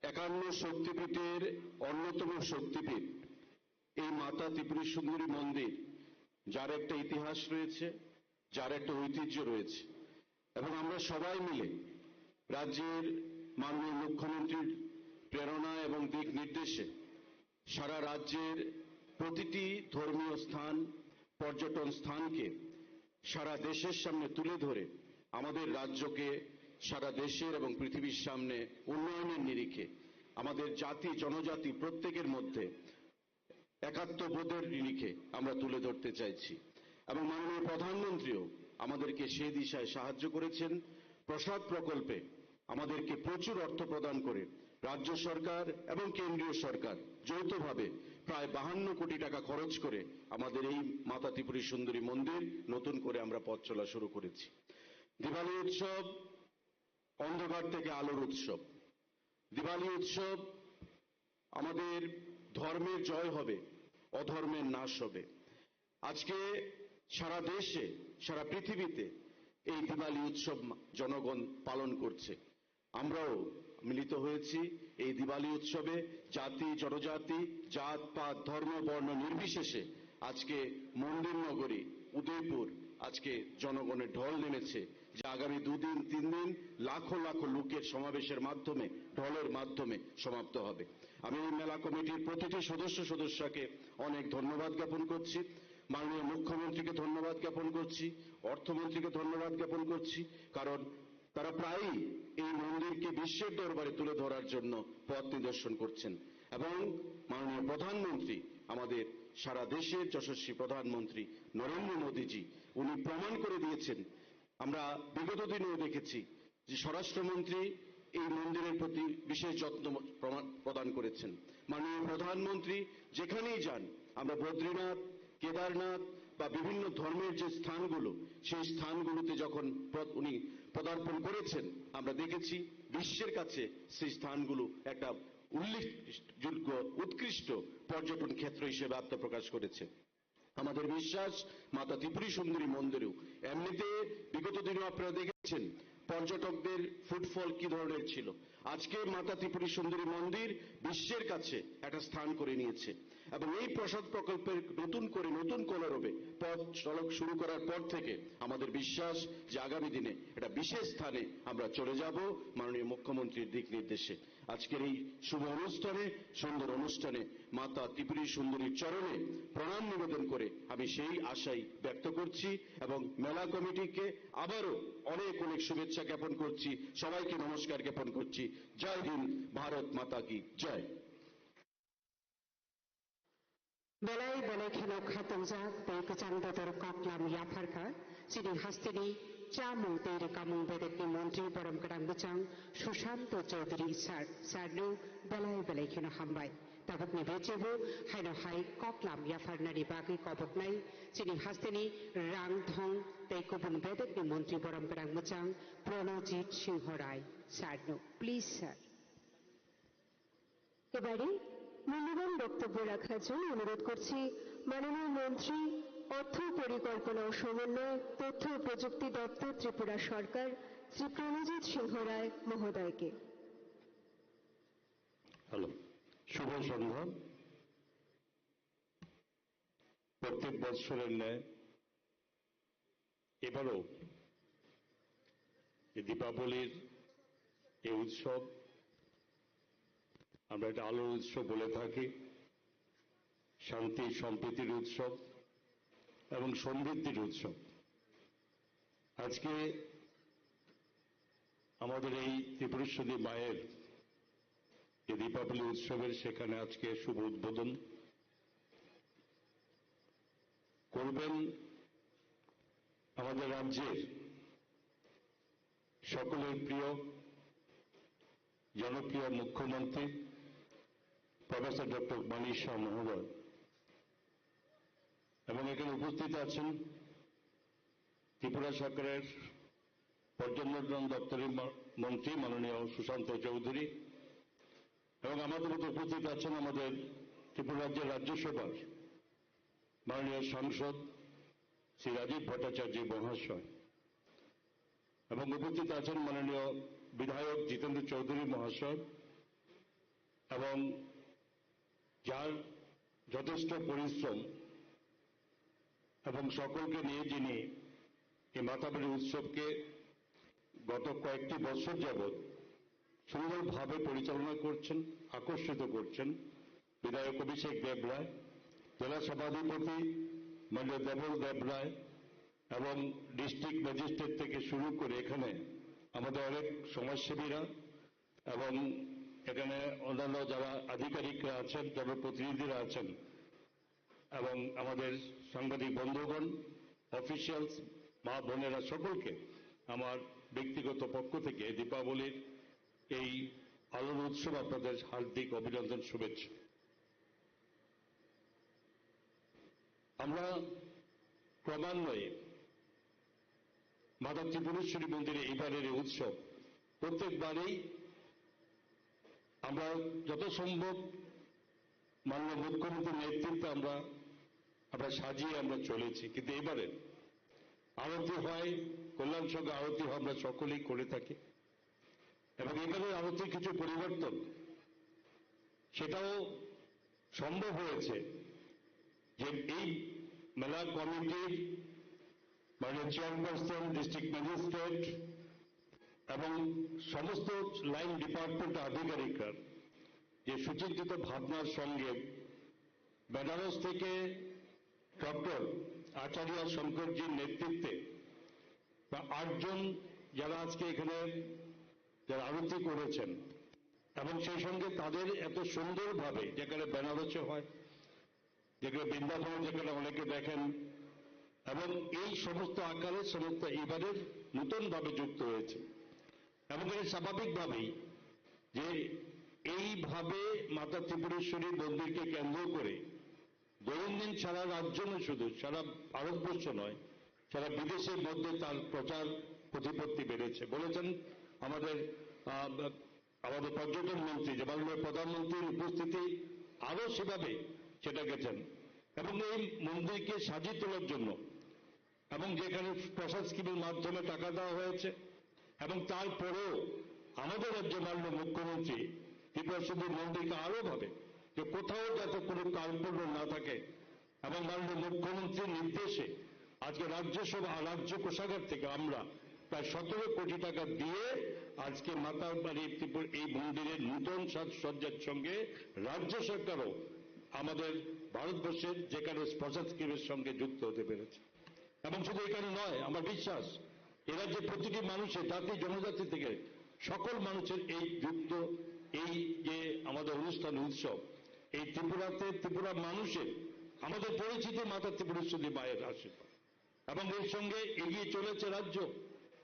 একান্ন শক্তিপীঠের অন্যতম শক্তিপীঠ এই মাতা ত্রিপুরী সুন্দরী মন্দির, যার একটা ইতিহাস রয়েছে, যার একটা ঐতিহ্য রয়েছে, এবং আমরা সবাই মিলে রাজ্যের মাননীয় মুখ্যমন্ত্রীর প্রেরণা এবং দিক নির্দেশে সারা রাজ্যের প্রতিটি ধর্মীয় স্থান, পর্যটন স্থানকে সারা দেশের সামনে তুলে ধরে আমাদের রাজ্যকে সারা দেশের এবং পৃথিবীর সামনে উন্নয়নের নিরিখে, আমাদের জাতি জনজাতি প্রত্যেকের মধ্যে একাত্মবোধের নিরিখে আমরা তুলে ধরতে চাইছি। এবং মাননীয় প্রধানমন্ত্রীও আমাদেরকে সেই দিশায় সাহায্য করেছেন। প্রসাদ প্রকল্পে আমাদেরকে প্রচুর অর্থ প্রদান করে রাজ্য সরকার এবং কেন্দ্রীয় সরকার যৌথভাবে প্রায় বাহান্ন কোটি টাকা খরচ করে আমাদের এই মাতা ত্রিপুরী সুন্দরী মন্দির নতুন করে আমরা পথ চলা শুরু করেছি। দিওয়ালি উৎসব অন্ধকার থেকে আলোর উৎসব। দিওয়ালি উৎসব আমাদের ধর্মের জয় হবে, অধর্মের নাশ হবে। আজকে সারা দেশে, সারা পৃথিবীতে এই দিওয়ালি উৎসব জনগণ পালন করছে। আমরাও মিলিত হয়েছি এই দিওয়ালি উৎসবে। জাতি, জনজাতি, জাত, পাত, ধর্ম, বর্ণ নির্বিশেষে আজকে মন্দির নগরী উদয়পুর আজকে জনগণের ঢল নেমেছে, যে আগামী দুদিন, তিন দিন লাখো লাখো লোকের সমাবেশের মাধ্যমে, ঢলের মাধ্যমে সমাপ্ত হবে। আমি এই মেলা কমিটির প্রতিটি সদস্য সদস্যকে অনেক ধন্যবাদ জ্ঞাপন করছি, মাননীয় মুখ্যমন্ত্রীকে ধন্যবাদ জ্ঞাপন করছি, অর্থমন্ত্রীকে ধন্যবাদ জ্ঞাপন করছি, কারণ তারা প্রায়ই এই মন্দিরকে বিশ্বের দরবারে তুলে ধরার জন্য পথ নিদর্শন করছেন। এবং মাননীয় প্রধানমন্ত্রী, আমাদের সারা দেশের যশস্বী প্রধানমন্ত্রী নরেন্দ্র মোদীজি, উনি প্রমাণ করে দিয়েছেন। আমরা বিগত দিনেও দেখেছি যে স্বরাষ্ট্রমন্ত্রী এই মন্দিরের প্রতি বিশেষ যত্ন প্রমাণ, প্রদান করেছেন। মাননীয় প্রধানমন্ত্রী যেখানেই যান, আমরা বদ্রীনাথ, কেদারনাথ বা বিভিন্ন ধর্মের যে স্থানগুলো, সেই স্থানগুলোতে যখন প্র-, উনি পদার্পণ করেছেন, আমরা দেখেছি বিশ্বের কাছে সেই স্থানগুলো একটা উল্লেখযোগ্য, উৎকৃষ্ট পর্যটন ক্ষেত্র হিসেবে আত্মপ্রকাশ করেছে। আমাদের বিশ্বাস, মাতা ত্রিপুরী সুন্দরী মন্দিরেও, এমনিতে বিগত দিনে আপনারা দেখেছেন পর্যটকদের ফুটফল কি ধরনের ছিল। আজকে মাতা ত্রিপুরী সুন্দরী মন্দির বিশ্বের কাছে একটা স্থান করে নিয়েছে এবং এই প্রসাদ প্রকল্পের নতুন করে, নতুন কোনো রূপে পথ সড়ক শুরু করার পর থেকে আমাদের বিশ্বাস যে আগামী দিনে একটা বিশেষ স্থানে আমরা চলে যাব মাননীয় মুখ্যমন্ত্রীর দিক নির্দেশে। আজকের এই শুভ অনুষ্ঠানে, সুন্দর অনুষ্ঠানে মাতা ত্রিপুরী সুন্দরীর চরণে প্রণাম নিবেদন করে আমি সেই আশাই ব্যক্ত করছি এবং মেলা কমিটিকে আবারও অনেক অনেক শুভেচ্ছা জ্ঞাপন করছি, সবাইকে নমস্কার জ্ঞাপন করছি। জয় হিন্দ, ভারত মাতা কি জয়। Belai belai kheno khatungjak tei kwchang bodol koklam yapharkha chini hasteni chamung tei rwkamung bedekni montri borom kwrang bwchang Sushanto Chowdhury sir, sirno belai belai kheno hambai. Tabukni bechebo haino hai koklam yapharnani bagwi koboknai chini hasteni rang thong tei kubun bedekni montri borom kwrang bwchang Pranojit Singho Rai sirno. Please sir. এবারে মূল্যবান বক্তব্য রাখার জন্য অনুরোধ করছি মাননীয় মন্ত্রী, অর্থ পরিকল্পনা ও সমন্বয়, তথ্য ও প্রযুক্তি দপ্তর, ত্রিপুরা সরকার, শ্রী প্রণজিৎ সিংহ রায় মহোদয়কে। হ্যালো, শুভ সন্ধ্যা। প্রত্যেক বৎসরের ন্যায় এবারও এই দীপাবলির এই উৎসব, আমরা এটা আলোর উৎসব বলে থাকি, শান্তি সম্প্রীতির উৎসব এবং সমৃদ্ধির উৎসব। আজকে আমাদের এই ত্রিপুরেশ্বরী মায়ের যে দীপাবলি উৎসবের, সেখানে আজকে শুভ উদ্বোধন করবেন আমাদের রাজ্যের সকলের প্রিয় জনপ্রিয় মুখ্যমন্ত্রী প্রফেসর ডক্টর মানিক সাহা মহোদয় এবং এখানে উপস্থিত আছেন ত্রিপুরা সরকারের পর্যটন দপ্তরের ম-, মন্ত্রী মাননীয় সুশান্ত চৌধুরী এবং আমাদের মধ্যে উপস্থিত আছেন আমাদের ত্রিপুরা রাজ্যের রাজ্যসভার মাননীয় সাংসদ শ্রী রাজীব ভট্টাচার্য মহাশয় এবং উপস্থিত আছেন মাননীয় বিধায়ক জিতেন্দ্র চৌধুরী মহাশয় এবং যার যথেষ্ট পরিশ্রম এবং সকলকে নিয়ে যিনি এই মাতাবাড়ি উৎসবকে গত কয়েকটি বছর যাবৎ সুন্দরভাবে পরিচালনা করছেন, আকর্ষিত করছেন বিধায়ক অভিষেক দেব রায়, জেলা সভাধিপতি মাননীয় দেবল দেব রায় এবং ডিস্ট্রিক্ট ম্যাজিস্ট্রেট থেকে শুরু করে এখানে আমাদের অনেক সমাজসেবীরা এবং এখানে অন্যান্য যারা আধিকারিকরা আছেন, জনপ্রতিনিধিরা আছেন এবং আমাদের সাংবাদিক বন্ধুগণ, অফিসিয়ালস, মা বোনেরা সকলকে আমার ব্যক্তিগত পক্ষ থেকে দীপাবলির এই আলোর উৎসব আপনাদের হার্দিক অভিনন্দন, শুভেচ্ছা। আমরা ক্রমান্বয়ে মাতা ত্রিপুরেশ্বরী মন্দিরে এবারের এই উৎসব প্রত্যেকবারেই আমরা যত সম্ভব মাননীয় মুখ্যমন্ত্রীর নেতৃত্বে আমরা, আমরা সাজিয়ে আমরা চলেছি, কিন্তু এবারে আরতি হয়, কল্যাণ সঙ্গে আরতি হয়, আমরা সকলেই করে থাকি। এবং এবারে আরতির কিছু পরিবর্তন, সেটাও সম্ভব হয়েছে যে এই মেলা কমিটির মাননীয় চেয়ারপারসন, ডিস্ট্রিক্ট ম্যাজিস্ট্রেট এবং সমস্ত লাইন ডিপার্টমেন্ট আধিকারিকরা যে সুচিন্তিত ভাবনার সঙ্গে বেনারস থেকে ডক্টর আচার্য শঙ্করজির নেতৃত্বে প্রায় আটজন যারা আজকে এখানে যারা আরতি করেছেন এবং সেই সঙ্গে তাদের এত সুন্দরভাবে, যেখানে বেনারসে হয়, যেখানে বৃন্দাবন, যেখানে অনেকে দেখেন, এবং এই সমস্ত আকারে সমস্ত এবারের নতুনভাবে যুক্ত হয়েছে। এবং এটা স্বাভাবিকভাবেই যে এইভাবে মাতা ত্রিপুরেশ্বরী মন্দিরকে কেন্দ্র করে দৈনন্দিন সারা রাজ্য নয়, শুধু সারা ভারতবর্ষ নয়, সারা বিদেশের মধ্যে তার প্রচার প্রতিপত্তি বেড়েছে। বলেছেন আমাদের, আহ, আমাদের পর্যটন মন্ত্রী যে মাননীয় প্রধানমন্ত্রীর উপস্থিতি আরো সেভাবে সেটা গেছেন। এবং এই মন্দিরকে সাজিয়ে তোলার জন্য এবং যেখানে প্রসাদ স্কিমের মাধ্যমে টাকা দেওয়া হয়েছে এবং তারপরেও আমাদের রাজ্যের মাননীয় মুখ্যমন্ত্রী ত্রিপুরা সুন্দরী মন্দিরকে আরো ভাবে যে কোথাও যাতে কোনো কার্পণ্য না থাকে এবং মাননীয় মুখ্যমন্ত্রীর নির্দেশে আজকে রাজ্যসভা, রাজ্য কোষাগার থেকে আমরা প্রায় সতেরো কোটি টাকা দিয়ে আজকে মাতার বাড়ি ত্রিপুরা এই মন্দিরের নূতন সাজসজ্জার সঙ্গে রাজ্য সরকারও আমাদের ভারতবর্ষের যেখানে প্রসাদ স্কিমের সঙ্গে যুক্ত হতে পেরেছে। এবং শুধু এখানে নয়, আমার বিশ্বাস এ রাজ্যের প্রতিটি মানুষের, জাতি জনজাতি থেকে সকল মানুষের এই যুক্ত, এই যে আমাদের অনুষ্ঠান উৎসব, এই ত্রিপুরাতে ত্রিপুরা মানুষের আমাদের পরিচিতি মাতা ত্রিপুরেশ্বরী মায়ের আশীর্বাদ। এবং এর সঙ্গে এগিয়ে চলেছে রাজ্য।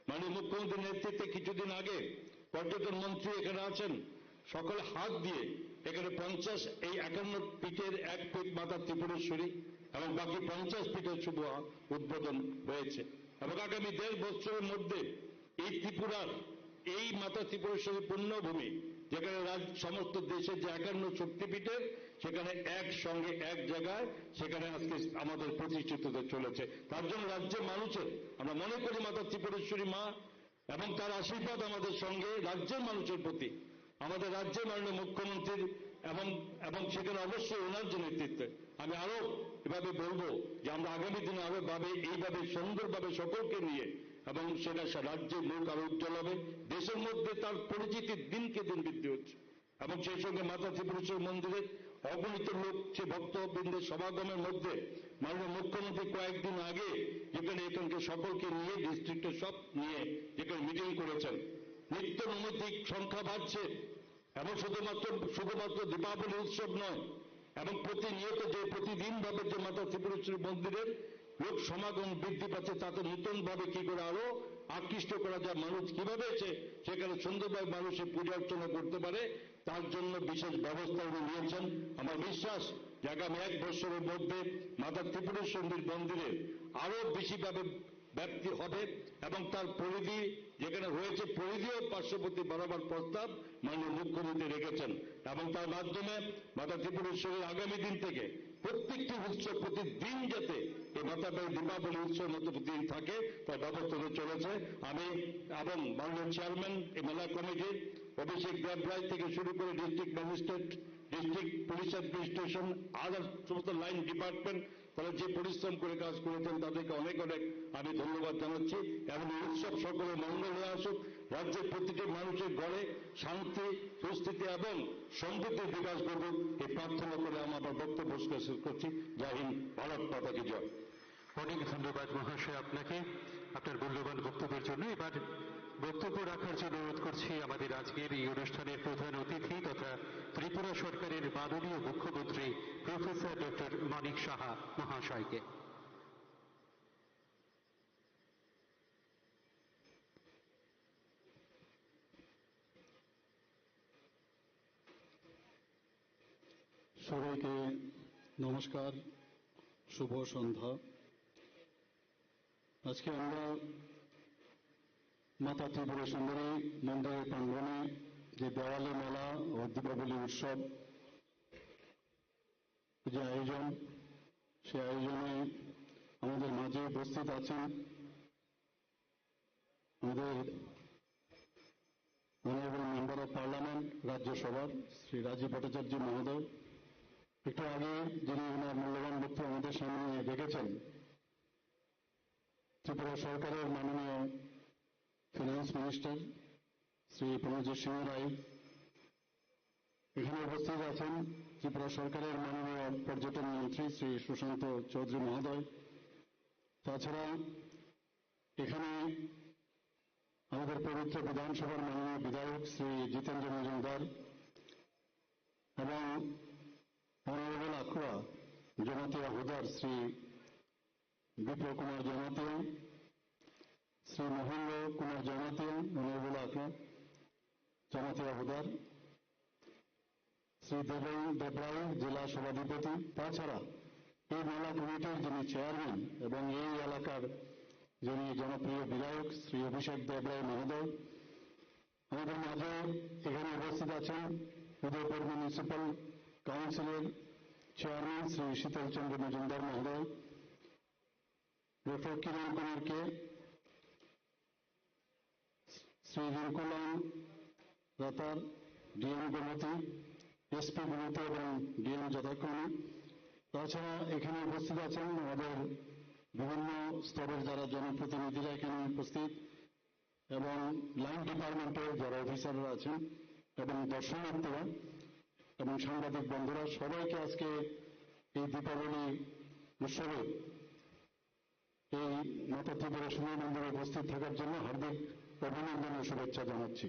মাননীয় মুখ্যমন্ত্রীর নেতৃত্বে কিছুদিন আগে পর্যটন মন্ত্রী এখানে আছেন, সকলে হাত দিয়ে এখানে পঞ্চাশ, এই একান্ন ফিটের এক ফিট মাতা ত্রিপুরেশ্বরী এবং বাকি পঞ্চাশ ফিটের শুভ উদ্বোধন হয়েছে। এবং আগামী দেড় বছরের মধ্যে এই ত্রিপুরার এই মাতা ত্রিপুরেশ্বরী পুণ্যভূমি, যেখানে রাজ-, সমস্ত দেশের যে একান্ন শক্তিপীঠের, সেখানে একসঙ্গে এক জায়গায় সেখানে আজকে আমাদের প্রতিষ্ঠিত হতে চলেছে। তার জন্য রাজ্যের মানুষের, আমরা মনে করি মাতা ত্রিপুরেশ্বরী মা এবং তার আশীর্বাদ আমাদের সঙ্গে রাজ্যের মানুষের প্রতি, আমাদের রাজ্যের মাননীয় মুখ্যমন্ত্রীর এবং, এবং সেখানে অবশ্যই ওনার যে নেতৃত্বে আমি আরো এভাবে বলবো যে আমরা আগামী দিনে আরো ভাবে এইভাবে সুন্দরভাবে সকলকে নিয়ে এবং সেটা সা-, রাজ্যের মুখ আরো উজ্জ্বল হবে, দেশের মধ্যে তার পরিচিতি দিনকে দিন বৃদ্ধি হচ্ছে। এবং সেই সঙ্গে মাতা ত্রিপুরেশ্বরী মন্দিরে অগণিত লোক, যে ভক্তবৃন্দের সমাগমের মধ্যে মাননীয় মুখ্যমন্ত্রী কয়েকদিন আগে যেখানে এখানকে সকলকে নিয়ে, ডিস্ট্রিক্টের সব নিয়ে যেখানে মিটিং করেছেন, নিত্য নৈমিত্তিক সংখ্যা বাড়ছে। এবং শুধুমাত্র, শুধুমাত্র দীপাবলি উৎসব নয়, এবং প্রতিনিয়ত যে প্রতিদিন ভাবে যে মাতা ত্রিপুরেশ্বরী মন্দিরের লোক সমাগম বৃদ্ধি পাচ্ছে, তাতে নতুন ভাবে কি করে আরো আকৃষ্ট করা যায়, মানুষ কিভাবে এসে সেখানে সুন্দরভাবে মানুষের পূজা অর্চনা করতে পারে, তার জন্য বিশেষ ব্যবস্থা উনি নিয়েছেন। আমার বিশ্বাস যে আগামী এক বছরের মধ্যে মাতা ত্রিপুরেশ্বরী মন্দিরে আরো বেশিভাবে ব্যাপ্তি হবে এবং তার পরিধি যেখানে হয়েছে, পরিধিও পার্শ্ববর্তী বাড়াবার প্রস্তাব মাননীয় মুখ্যমন্ত্রী রেখেছেন এবং তার মাধ্যমে মাতা ত্রিপুরেশ্বরী আগামী দিন থেকে প্রত্যেকটি উৎসব প্রতিদিন যাতে এই মাতা বাড়ি দীপাবলি উৎসবের মতো প্রতিদিন থাকে, তার ব্যবস্থা করে চলেছে। আমি এবং মাননীয় চেয়ারম্যান এই মেলা কমিটির অভিষেক দেবরায় থেকে শুরু করে district magistrate, district police administration, other সমস্ত লাইন ডিপার্টমেন্ট, তারা যে পরিশ্রম করে কাজ করেছেন তাদেরকে অনেক অনেক আমি ধন্যবাদ জানাচ্ছি। এবং এই উৎসব সকলের মঙ্গল হয়ে আসুক, রাজ্যের প্রতিটি মানুষের ঘরে শান্তি, সুস্থিতি এবং সমৃদ্ধির বিকাশ ঘটুক, এই প্রার্থনা করে আমি আমার বক্তব্য শেষ করছি। জয় হিন্দ, ভারত মাতা কি জয়। অনেক ধন্যবাদ মহাশয় আপনাকে আপনার মূল্যবান বক্তব্যের জন্য। এবার বক্তব্য রাখার জন্য অনুরোধ করছি আমাদের আজকের এই অনুষ্ঠানের প্রধান অতিথি তথা ত্রিপুরা সরকারের মাননীয় মুখ্যমন্ত্রী প্রফেসর ডক্টর মানিক সাহা মহাশয়কে। সবাইকে নমস্কার, শুভ সন্ধ্যা। আজকে আমরা মাতা ত্রিপুরা সুন্দরী মন্দিরের প্রাঙ্গণে যে দেওয়ালি মেলা ও দীপাবলি উৎসব যে আয়োজন, সেই আয়োজনে আমাদের মাঝে উপস্থিত আছেন আমাদের অনারেবল মেম্বার অফ পার্লামেন্ট রাজ্যসভার শ্রী রাজীব ভট্টাচার্য মহোদয়। একটু আগে যিনি ওনার মূল্যবান বক্তব্য আমাদের সামনে রেখেছেন ত্রিপুরা সরকারের মাননীয় ফিনান্স মিনিস্টার শ্রী প্রণজিৎ সিংহ রায়, এখানে উপস্থিত আছেন ত্রিপুরা সরকারের মাননীয় পর্যটন মন্ত্রী শ্রী সুশান্ত চৌধুরী মহোদয়। তাছাড়া এখানে আমাদের পবিত্র বিধানসভার মাননীয় বিধায়ক শ্রী জিতেন্দ্র মজুমদার এবং অনারেবল আখড়া জমাতিয়া হুদার শ্রী বিপ্লব কুমার জমাতিয়া, শ্রী মহেন্দ্র কুমার জমাতিয়া, অনারেবল আখড়া জমাতিয়া হুদার, শ্রী দেবেন দেবরায়, জেলা সভাধিপতি। তাছাড়া এই মেলা কমিটির যিনি চেয়ারম্যান এবং এই এলাকার যিনি জনপ্রিয় বিধায়ক শ্রী অভিষেক দেবরায় মহোদয়, আমাদের মাঝে এখানে উপস্থিত আছেন উদয়পুর মিউনিসিপ্যাল কাউন্সিলের চেয়ারম্যান শ্রী শীতল চন্দ্র মজুমদার মহোদয়, ডক্টর কিরণ কুমার কে, শ্রী রিঙ্কুলাল রাতার, ডিএম গোমতী, এসপি গোমতী এবং ডিএম যথাক্রমে। তাছাড়া এখানে উপস্থিত আছেন আমাদের বিভিন্ন স্তরের যারা জনপ্রতিনিধিরা এখানে উপস্থিত এবং লাইন ডিপার্টমেন্টের যারা অফিসাররা আছেন এবং দর্শনার্থীরা এবং সাংবাদিক বন্ধুরা, সবাইকে আজকে এই দীপাবলি উৎসবে এই মাতা ত্রিপুরা সুন্দরী মন্দিরে উপস্থিত থাকার জন্য হার্দিক অভিনন্দন ও শুভেচ্ছা জানাচ্ছি।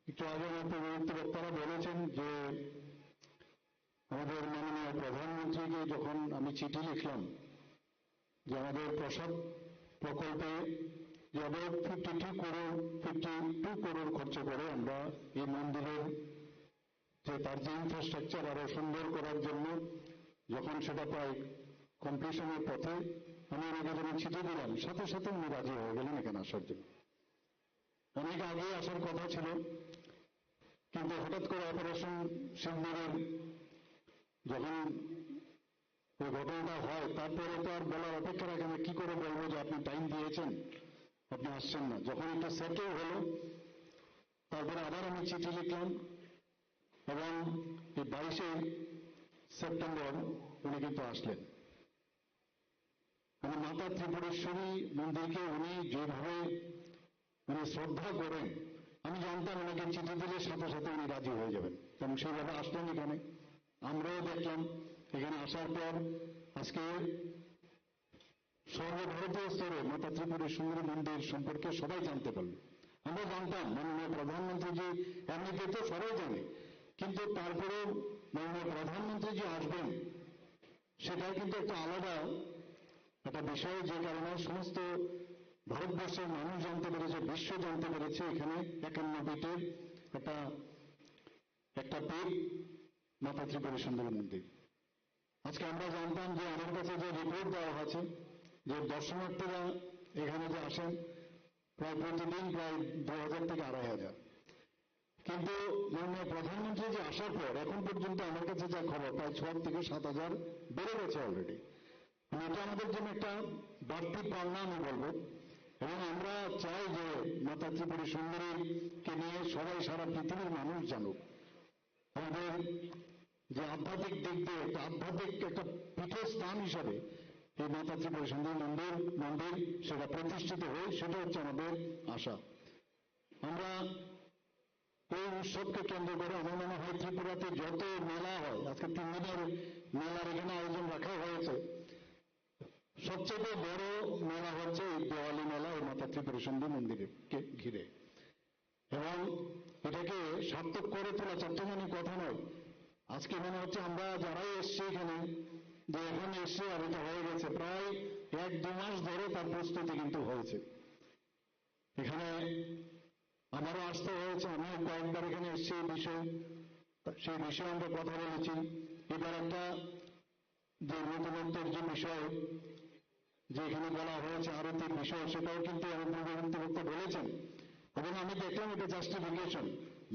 একটু আগে আমার পূর্ববর্তী বক্তারা বলেছেন যে আমাদের মাননীয় প্রধানমন্ত্রীকে যখন আমি চিঠি লিখলাম যে আমাদের প্রসাদ প্রকল্পে যে about fifty two crore, fifty two crore খরচ করে আমরা এই মন্দিরের যে তার যে ইনফ্রাস্ট্রাকচার আরো সুন্দর করার জন্য যখন সেটা প্রায় কমপ্লিশনের পথে, আমি ওনাকে যখন চিঠি দিলাম, সাথে সাথে উনি রাজি হয়ে গেলেন এখানে আসার জন্য। অনেক আগে আসার কথা ছিল, কিন্তু হঠাৎ করে অপারেশন সিন্দুরের যখন ওই ঘটনাটা হয়, তারপরে তো আর বলার অপেক্ষা রাখে না, কি করে বলবো যে আপনি টাইম দিয়েছেন, আপনি আসছেন না। যখন একটু সেটেল হলো, তারপরে আবার আমি চিঠি লিখলাম এবং এই বাইশে সেপ্টেম্বর উনি কিন্তু আসলেন। মানে মাতা ত্রিপুরেশ্বরী মন্দিরকে উনি যেভাবে উনি শ্রদ্ধা করেন, আমি জানতাম ওনাকে চিঠি দিলে সাথে সাথে উনি রাজি হয়ে যাবেন, এবং সেইভাবে আসলেন এখানে। আমরাও দেখলাম এখানে আসার পর আজকে সর্বভারতীয় স্তরে মাতা ত্রিপুরেশ্বরী মন্দির সম্পর্কে সবাই জানতে পারল। আমরা জানতাম মাননীয় প্রধানমন্ত্রীজি, এমনিতে তো সবাই জানে, কিন্তু তারপরে মাননীয় প্রধানমন্ত্রীজি আসবেন, সেটা কিন্তু একটা আলাদা একটা বিষয়, যে কারণে সমস্ত ভারতবর্ষের মানুষ জানতে পেরেছে, বিশ্ব জানতে পেরেছে এখানে একান্ন পীঠের একটা, একটা পীঠ মাতা ত্রিপুরেশ্বরী মন্দির। আজকে আমরা জানতাম যে আমার কাছে যে রিপোর্ট দেওয়া আছে যে দর্শনার্থীরা এখানে যে আসেন প্রায় প্রতিদিন প্রায় দু হাজার থেকে আড়াই হাজার, কিন্তু মাননীয় প্রধানমন্ত্রী যে আসার পর এখন পর্যন্ত আমার কাছে যা খবর প্রায় ছ থেকে সাত হাজার বেড়ে গেছে অলরেডি। এটা আমাদের জন্য একটা বাড়তি পাওনা আমি বলবো, এবং আমরা চাই যে মাতা ত্রিপুরেশ্বরীকে নিয়ে সবাই সারা পৃথিবীর মানুষ জানুক। আমাদের যে আধ্যাত্মিক দিক দিয়ে একটা আধ্যাত্মিক একটা পীঠস্থান হিসাবে এই মাতা ত্রিপুরেশ্বরী মন্দির, মন্দির সেটা প্রতিষ্ঠিত হোক, সেটা হচ্ছে আমাদের আশা। আমরা এই উৎসবকে কেন্দ্র করে আমার মনে হয় ত্রিপুরাতে যত মেলা হয়, আজকে তিন দিনের মেলার এখানে আয়োজন রাখা হয়েছে, সবচেয়ে বড় মেলা হচ্ছে এই দেওয়ালি মেলা, এই মাতা ত্রিপুরেশ্বরী মন্দিরকে ঘিরে। এবং এটাকে সার্থক করে তোলা চট্টগ্রামের কথা নয়। আজকে মনে হচ্ছে আমরা যারাই এসছি এখানে, যে এখানে এসছি আর এটা হয়ে গেছে, প্রায় এক দু মাস ধরে তার প্রস্তুতি কিন্তু হয়েছে। এখানে আমারও আসতে হয়েছে, আমিও কয়েকবার এখানে এসছি এই বিষয়ে, সেই বিষয়ে আমরা কথা বলেছি। এবার একটা যে নতুনত্বের যে বিষয়, যে এখানে বলা হয়েছে আরতির বিষয়, সেটাও কিন্তু আমার পূর্ববর্তী বক্তা বলেছেন। এবং আমি দেখলাম এটা জাস্টিফিকেশন,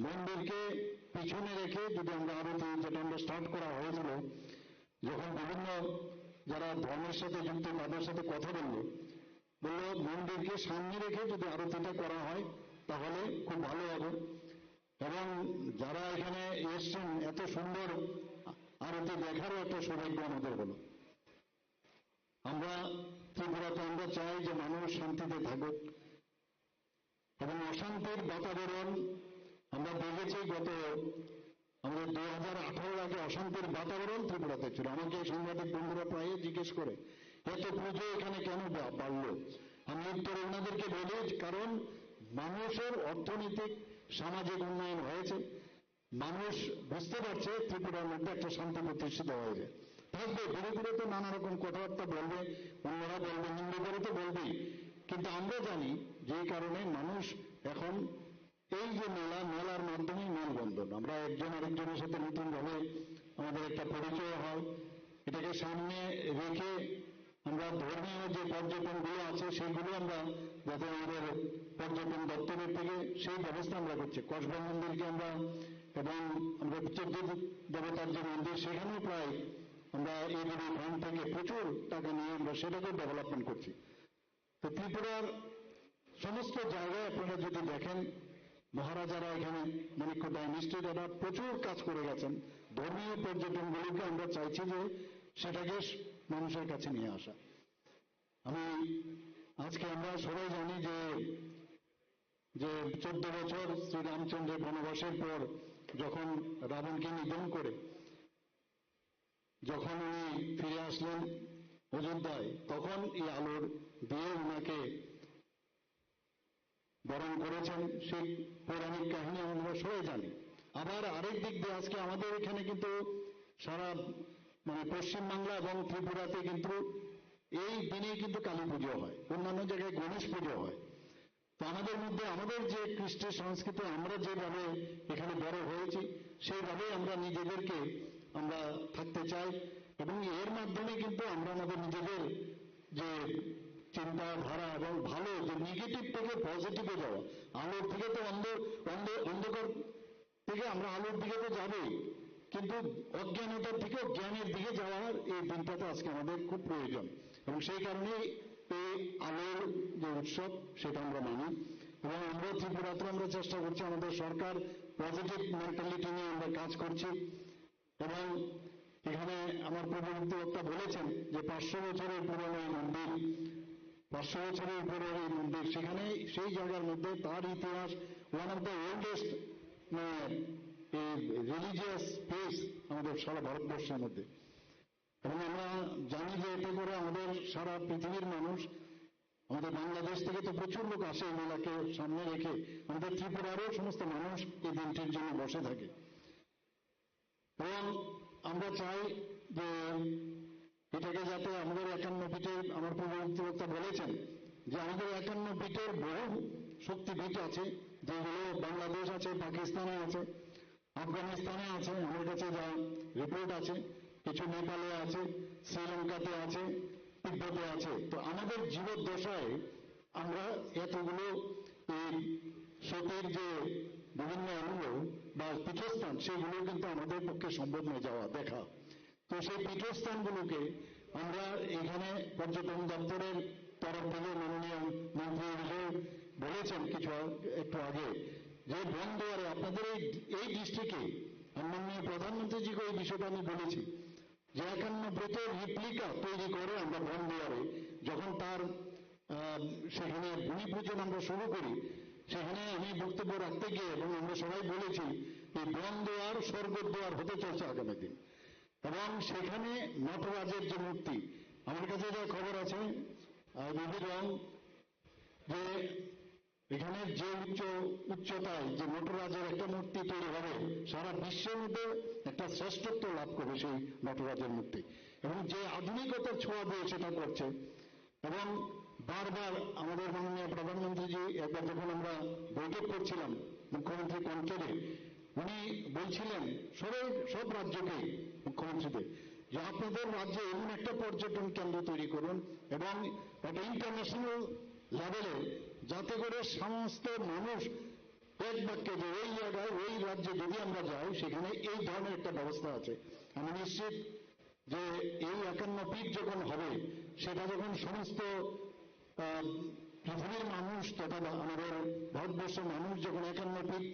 মন্দিরকে পিছনে রেখে যদি আমরা আরতি, যেটা আমরা স্টার্ট করা হয়েছিল, যখন বিভিন্ন যারা ধর্মের সাথে যুক্ত তাদের সাথে কথা বললো, বললো মন্দিরকে সামনে রেখে যদি আরতিটা করা হয় তাহলে খুব ভালো হবে। এবং যারা এখানে এসছেন, এত সুন্দর আরতি দেখারও একটা সৌভাগ্য আমাদের হলো। আমরা ত্রিপুরাতে আমরা চাই যে মানুষ শান্তিতে থাকুক, এবং অশান্তির বাতাবরণ আমরা দেখেছি গত আমাদের দুই হাজার আঠারোর আগে অশান্তির বাতাবরণ ত্রিপুরাতে ছিল। আমাকে সাংবাদিক বন্ধুরা প্রায় জিজ্ঞেস করে, "এত পুজো এখানে কেন বা-, বাড়লো?" আমি উত্তরে ওনাদেরকে বলি, "কারণ মানুষের অর্থনৈতিক সামাজিক উন্নয়ন হয়েছে, মানুষ বুঝতে পারছে ত্রিপুরার মধ্যে একটা শান্তি প্রতিষ্ঠিত হয়েছে।" থাকবে, ধীরে ধীরে তো নানা রকম কথাবার্তা বলবে, অন্যরা বলবে, নিন্দুকেরা তো বলবেই, কিন্তু আমরা জানি যে কারণে মানুষ এখন এই যে মেলা, মেলার মাধ্যমেই মেলবন্ধন, আমরা একজন আরেকজনের সাথে নতুনভাবে আমাদের একটা পরিচয় হয়। এটাকে সামনে রেখে আমরা ধর্মীয় যে পর্যটনগুলো আছে, সেইগুলো আমরা যাতে আমাদের পর্যটন দপ্তরের থেকে সেই ব্যবস্থা আমরা করছি। কসবা মন্দিরকে আমরা, এবং আমরা চোদ্দ দেবতার যে মন্দির, সেখানেও প্রায় আমরা এডিবি ফান্ড থেকে প্রচুর টাকা নিয়ে আমরা সেটাকেও ডেভেলপমেন্ট করছি। তো ত্রিপুরার সমস্ত জায়গায় আপনারা যদি দেখেন, মহারাজারা এখানে, মাণিক্য ডাইনেস্টি, তারা প্রচুর কাজ করে গেছেন। ধর্মীয় পর্যটনগুলোকে আমরা চাইছি যে সেটাকে মানুষের কাছে নিয়ে আসা। আমি, আজকে আমরা সবাই জানি যে, যে চোদ্দ বছর শ্রীরামচন্দ্রের বনবাসের পর যখন রাবণকে নিধন করে যখন উনি ফিরে আসলেন অযোধ্যায়, তখন এই আলোর দিয়ে ওনাকে বরণ করেছেন, সেই পৌরাণিক কাহিনী আমরা সবাই জানি। আবার আরেক দিক দিয়ে আজকে আমাদের এখানে কিন্তু সারা, মানে, পশ্চিমবাংলা এবং ত্রিপুরাতে কিন্তু এই দিনেই কিন্তু কালী পুজো হয়, অন্যান্য জায়গায় গণেশ পুজো হয়। তো আমাদের মধ্যে আমাদের যে কৃষ্টি সংস্কৃতি, আমরা যেভাবে এখানে বড় হয়েছি, সেইভাবেই আমরা নিজেদেরকে আমরা থাকতে চাই। এবং এর মাধ্যমে কিন্তু আমরা আমাদের নিজেদের যে চিন্তাধারা এবং ভালো, যে নেগেটিভ থেকে পজিটিভে যাওয়া, আলোর থেকে তো অন্ধ অন্ধ অন্ধকার থেকে আমরা আলোর দিকে তো যাবই, কিন্তু অজ্ঞানতার থেকে জ্ঞানের দিকে যাওয়ার এই দিনটা তো আজকে আমাদের খুব প্রয়োজন। এবং সেই কারণেই এই আলোর যে উৎসব, সেটা আমরা মানি। এবং আমরা ত্রিপুরাতে আমরা চেষ্টা করছি, আমাদের সরকার পজিটিভ মেন্টালিটি নিয়ে আমরা কাজ করছি। এবং এখানে আমার পূর্ববর্তী বক্তা বলেছেন যে পাঁচশো বছরের পুরনো এই মন্দির, পাঁচশো বছরের পুরনো এই মন্দির, সেখানে সেই জায়গার মধ্যে তার ইতিহাস, one of the oldest religious place আমাদের সারা ভারতবর্ষের মধ্যে। এবং আমরা জানি যে এতে করে আমাদের সারা পৃথিবীর মানুষ, আমাদের বাংলাদেশ থেকে তো প্রচুর লোক আসে এই মেলাকে সামনে রেখে, আমাদের ত্রিপুরারও সমস্ত মানুষ এই দিনটির জন্য বসে থাকে। এবং আমরা চাই যে এটাকে যাতে আমাদের একান্ন পিঠের, আমার পূর্ববর্তী বক্তা বলেছেন যে আমাদের একান্ন পিঠের বহু শক্তিপীঠ আছে, যেগুলো বাংলাদেশ আছে, পাকিস্তানে আছে, আফগানিস্তানে আছে, আমার কাছে যা রিপোর্ট আছে, কিছু নেপালে আছে, শ্রীলঙ্কাতে আছে, তিব্বতে আছে। তো আমাদের জীবদ্দশায় আমরা এতগুলো এই সতীর যে বিভিন্ন অঙ্গ বা পীঠস্থান, সেগুলো কিন্তু আমাদের পক্ষে সম্ভব নয় যাওয়া, দেখা। তো সেই পীঠস্থানগুলোকে আমরা এখানে পর্যটন দপ্তরের তরফ থেকে মাননীয় মন্ত্রী মহোদয় বলেছেন কিছু আ-, একটু আগে, যে বন দুয়ারে আপনাদের এই, এই ডিস্ট্রিক্টে, মাননীয় প্রধানমন্ত্রীজিকে এই বিষয়টা আমি বলেছি, যে একান্ন পিঠের রিপ্লিকা তৈরি করে আমরা বন দুয়ারে যখন তার, আহ, সেখানে ভূমি পূজন আমরা শুরু করি, সেখানে আমি বক্তব্য রাখতে গিয়ে এবং আমরা সবাই বলেছি, এই বন দুয়ার স্বর্গদ্বার হতে চলছে আগামী দিন। এবং সেখানে নটরাজের যে মূর্তি, আমার কাছে যা খবর আছে, আহ, বিভিন্ন রং, যে এখানে যে উচ্চ, উচ্চতায় যে নটরাজের একটা মূর্তি তৈরি হবে, সারা বিশ্বের মধ্যে একটা শ্রেষ্ঠত্ব লাভ করবে সেই নটরাজের মূর্তি। এবং যে আধুনিকতার ছোঁয়া দিয়ে সেটা করছে, এবং বারবার আমাদের মাননীয় প্রধানমন্ত্রীজি একবার যখন আমরা বৈঠক করছিলাম মুখ্যমন্ত্রী কনক্লেভে, উনি বলছিলেন সবাই, সব রাজ্যকেই, মুখ্যমন্ত্রীদের, যে আপনাদের রাজ্যে এমন একটা পর্যটন কেন্দ্র তৈরি করুন এবং একটা ইন্টারন্যাশনাল লেভেলে, যাতে করে সমস্ত মানুষ এক বাক্যে যে ওই জায়গায়, ওই রাজ্যে যদি আমরা যাই, সেখানে এই ধরনের একটা ব্যবস্থা আছে। আমি নিশ্চিত যে এই একান্ন পিঠ যখন হবে, সেটা যখন সমস্ত, আহ, পৃথিবীর মানুষ তথা বা-, আমাদের ভারতবর্ষের মানুষ যখন একান্ন পিঠ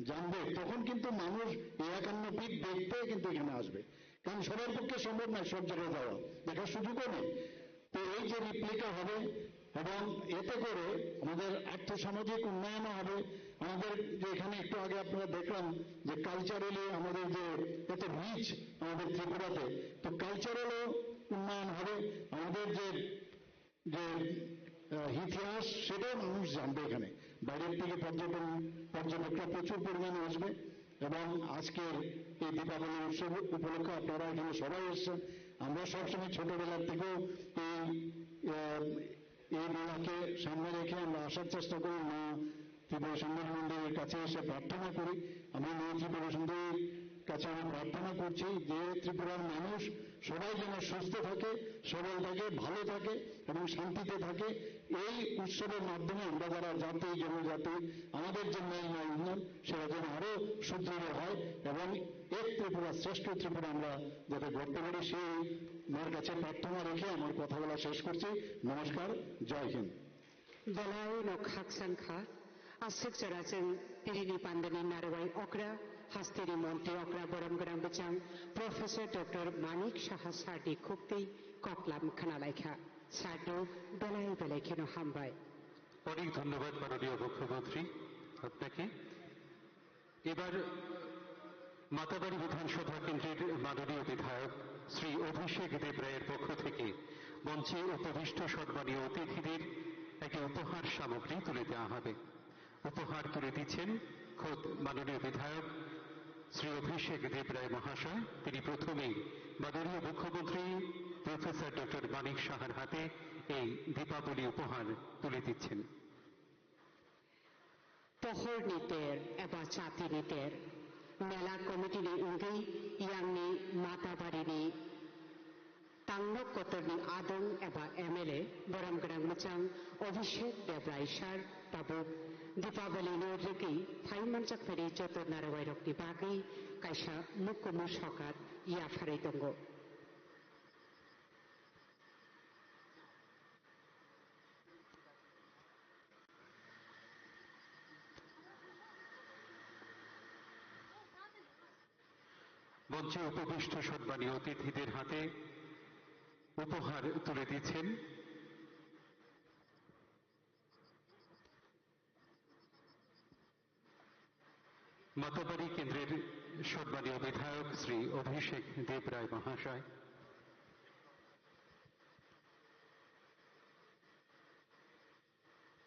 জানবে, তখন কিন্তু মানুষ এই একান্ন পিঠ দেখতে কিন্তু এখানে আসবে। কারণ সবার পক্ষে সম্ভব নয় সব জায়গায় যাওয়া, দেখার সুযোগও নেই। তো এই যে রিপ্লিকা হবে এবং এতে করে আমাদের আর্থসামাজিক উন্নয়নও হবে, আমাদের যে এখানে একটু আগে আপনারা দেখলাম যে কালচারালি আমাদের যে এত রিচ আমাদের ত্রিপুরাতে, তো কালচারালও উন্নয়ন হবে, আমাদের যে, যে, আহ, ইতিহাস সেটাও মানুষ জানবে এখানে। বাইরের থেকে পর্যটন, পর্যটকরা প্রচুর পরিমাণে আসবে এবং আজকের এই দীপাবলি উৎসব উপলক্ষে আপনারা এখানে সবাই এসেছেন। আমরা সবসময় ছোটবেলার থেকেও এই, আহ, এই মেলাকে সামনে রেখে আমরা আসার চেষ্টা করি। মা ত্রিপুরা সুন্দরী মন্দিরের কাছে এসে প্রার্থনা করি। আমি নিউ ত্রিপুরা সুন্দরীর কাছে আমি প্রার্থনা করছি যে ত্রিপুরার মানুষ সবাই যেন সুস্থ থাকে, সবল থাকে, ভালো থাকে এবং শান্তিতে থাকে। এই উৎসবের মাধ্যমে আমরা যারা জাতি, জনজাতি, আমাদের যে ন্যায় ন্যায় উন্নয়ন, সেটা যেন আরো সুদৃঢ় হয় এবং এক ত্রিপুরা, শ্রেষ্ঠ ত্রিপুরা আমরা যাতে গড়তে পারি, সেই মার কাছে প্রার্থনা রেখে আমার কথা বলা শেষ করছি। নমস্কার, জয় Hind. Belai no khakchang kha, aswk jora chwng tini ni pandani narwai okra, hasteni montri okra, borom gwnang bwchang Professor Doctor Manik Saha sir ni khuktwi koklam khna lai kha. Sir no belai belai kheno hambai. অনেক ধন্যবাদ মাননীয় মুখ্যমন্ত্রী আপনাকে। এবার মাতাবাড়ি বিধানসভা কেন্দ্রের মাননীয় বিধায়ক শ্রী অভিষেক দেব রায়ের পক্ষ থেকে মঞ্চে উপবিষ্ট সম্মানীয় অতিথিদের একটি উপহার সামগ্রী তুলে দেওয়া হবে। উপহার তুলে দিচ্ছেন খোদ মাননীয় বিধায়ক শ্রী অভিষেক দেব রায় মহাশয়। তিনি প্রথমেই মাননীয় মুখ্যমন্ত্রী প্রফেসর ডক্টর মানিক সাহার হাতে এই দীপাবলি উপহার তুলে দিচ্ছেন। Pohor ni ter eba chati ni ter, mela committee ni wngwi yang ni Matabari ni Tangnok kotor ni adong eba M L A borom gwnang mwchang Abhishek Debrai sir tabuk Deepavali no rwgwi phai manjak phai joto narwai rok ni bagwi kaisa mukumu sokat yapharwi tongo. মঞ্চে উপবিষ্ট সম্মানীয় অতিথিদের হাতে উপহার তুলে দিচ্ছেন মাতাবাড়ি কেন্দ্রের সম্মানীয় বিধায়ক শ্রী অভিষেক দেব রায় মহাশয়।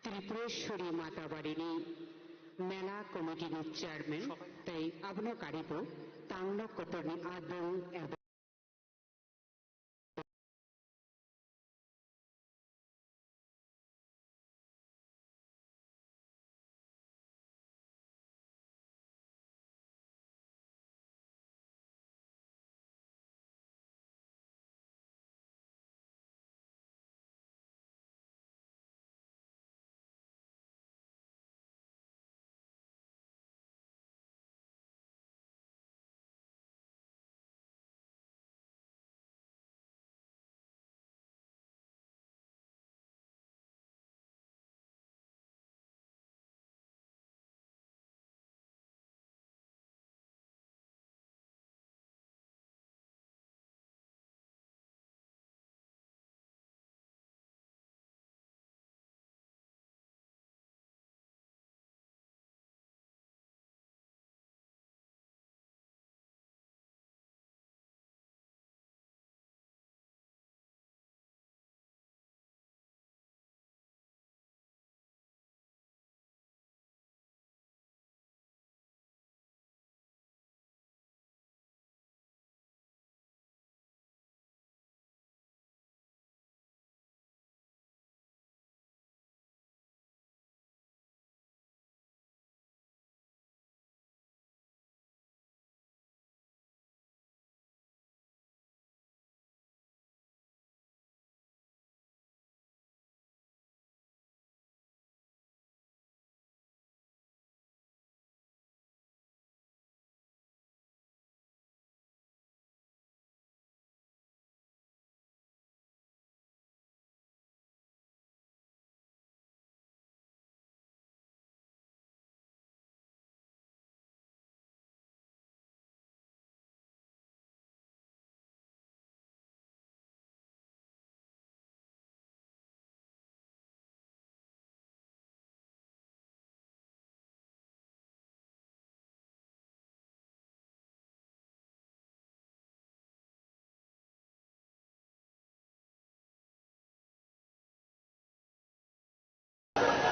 Tripureshwari Matabari ni mela committee ni chairman tei abono karibo Tangnok kotor ni adong eba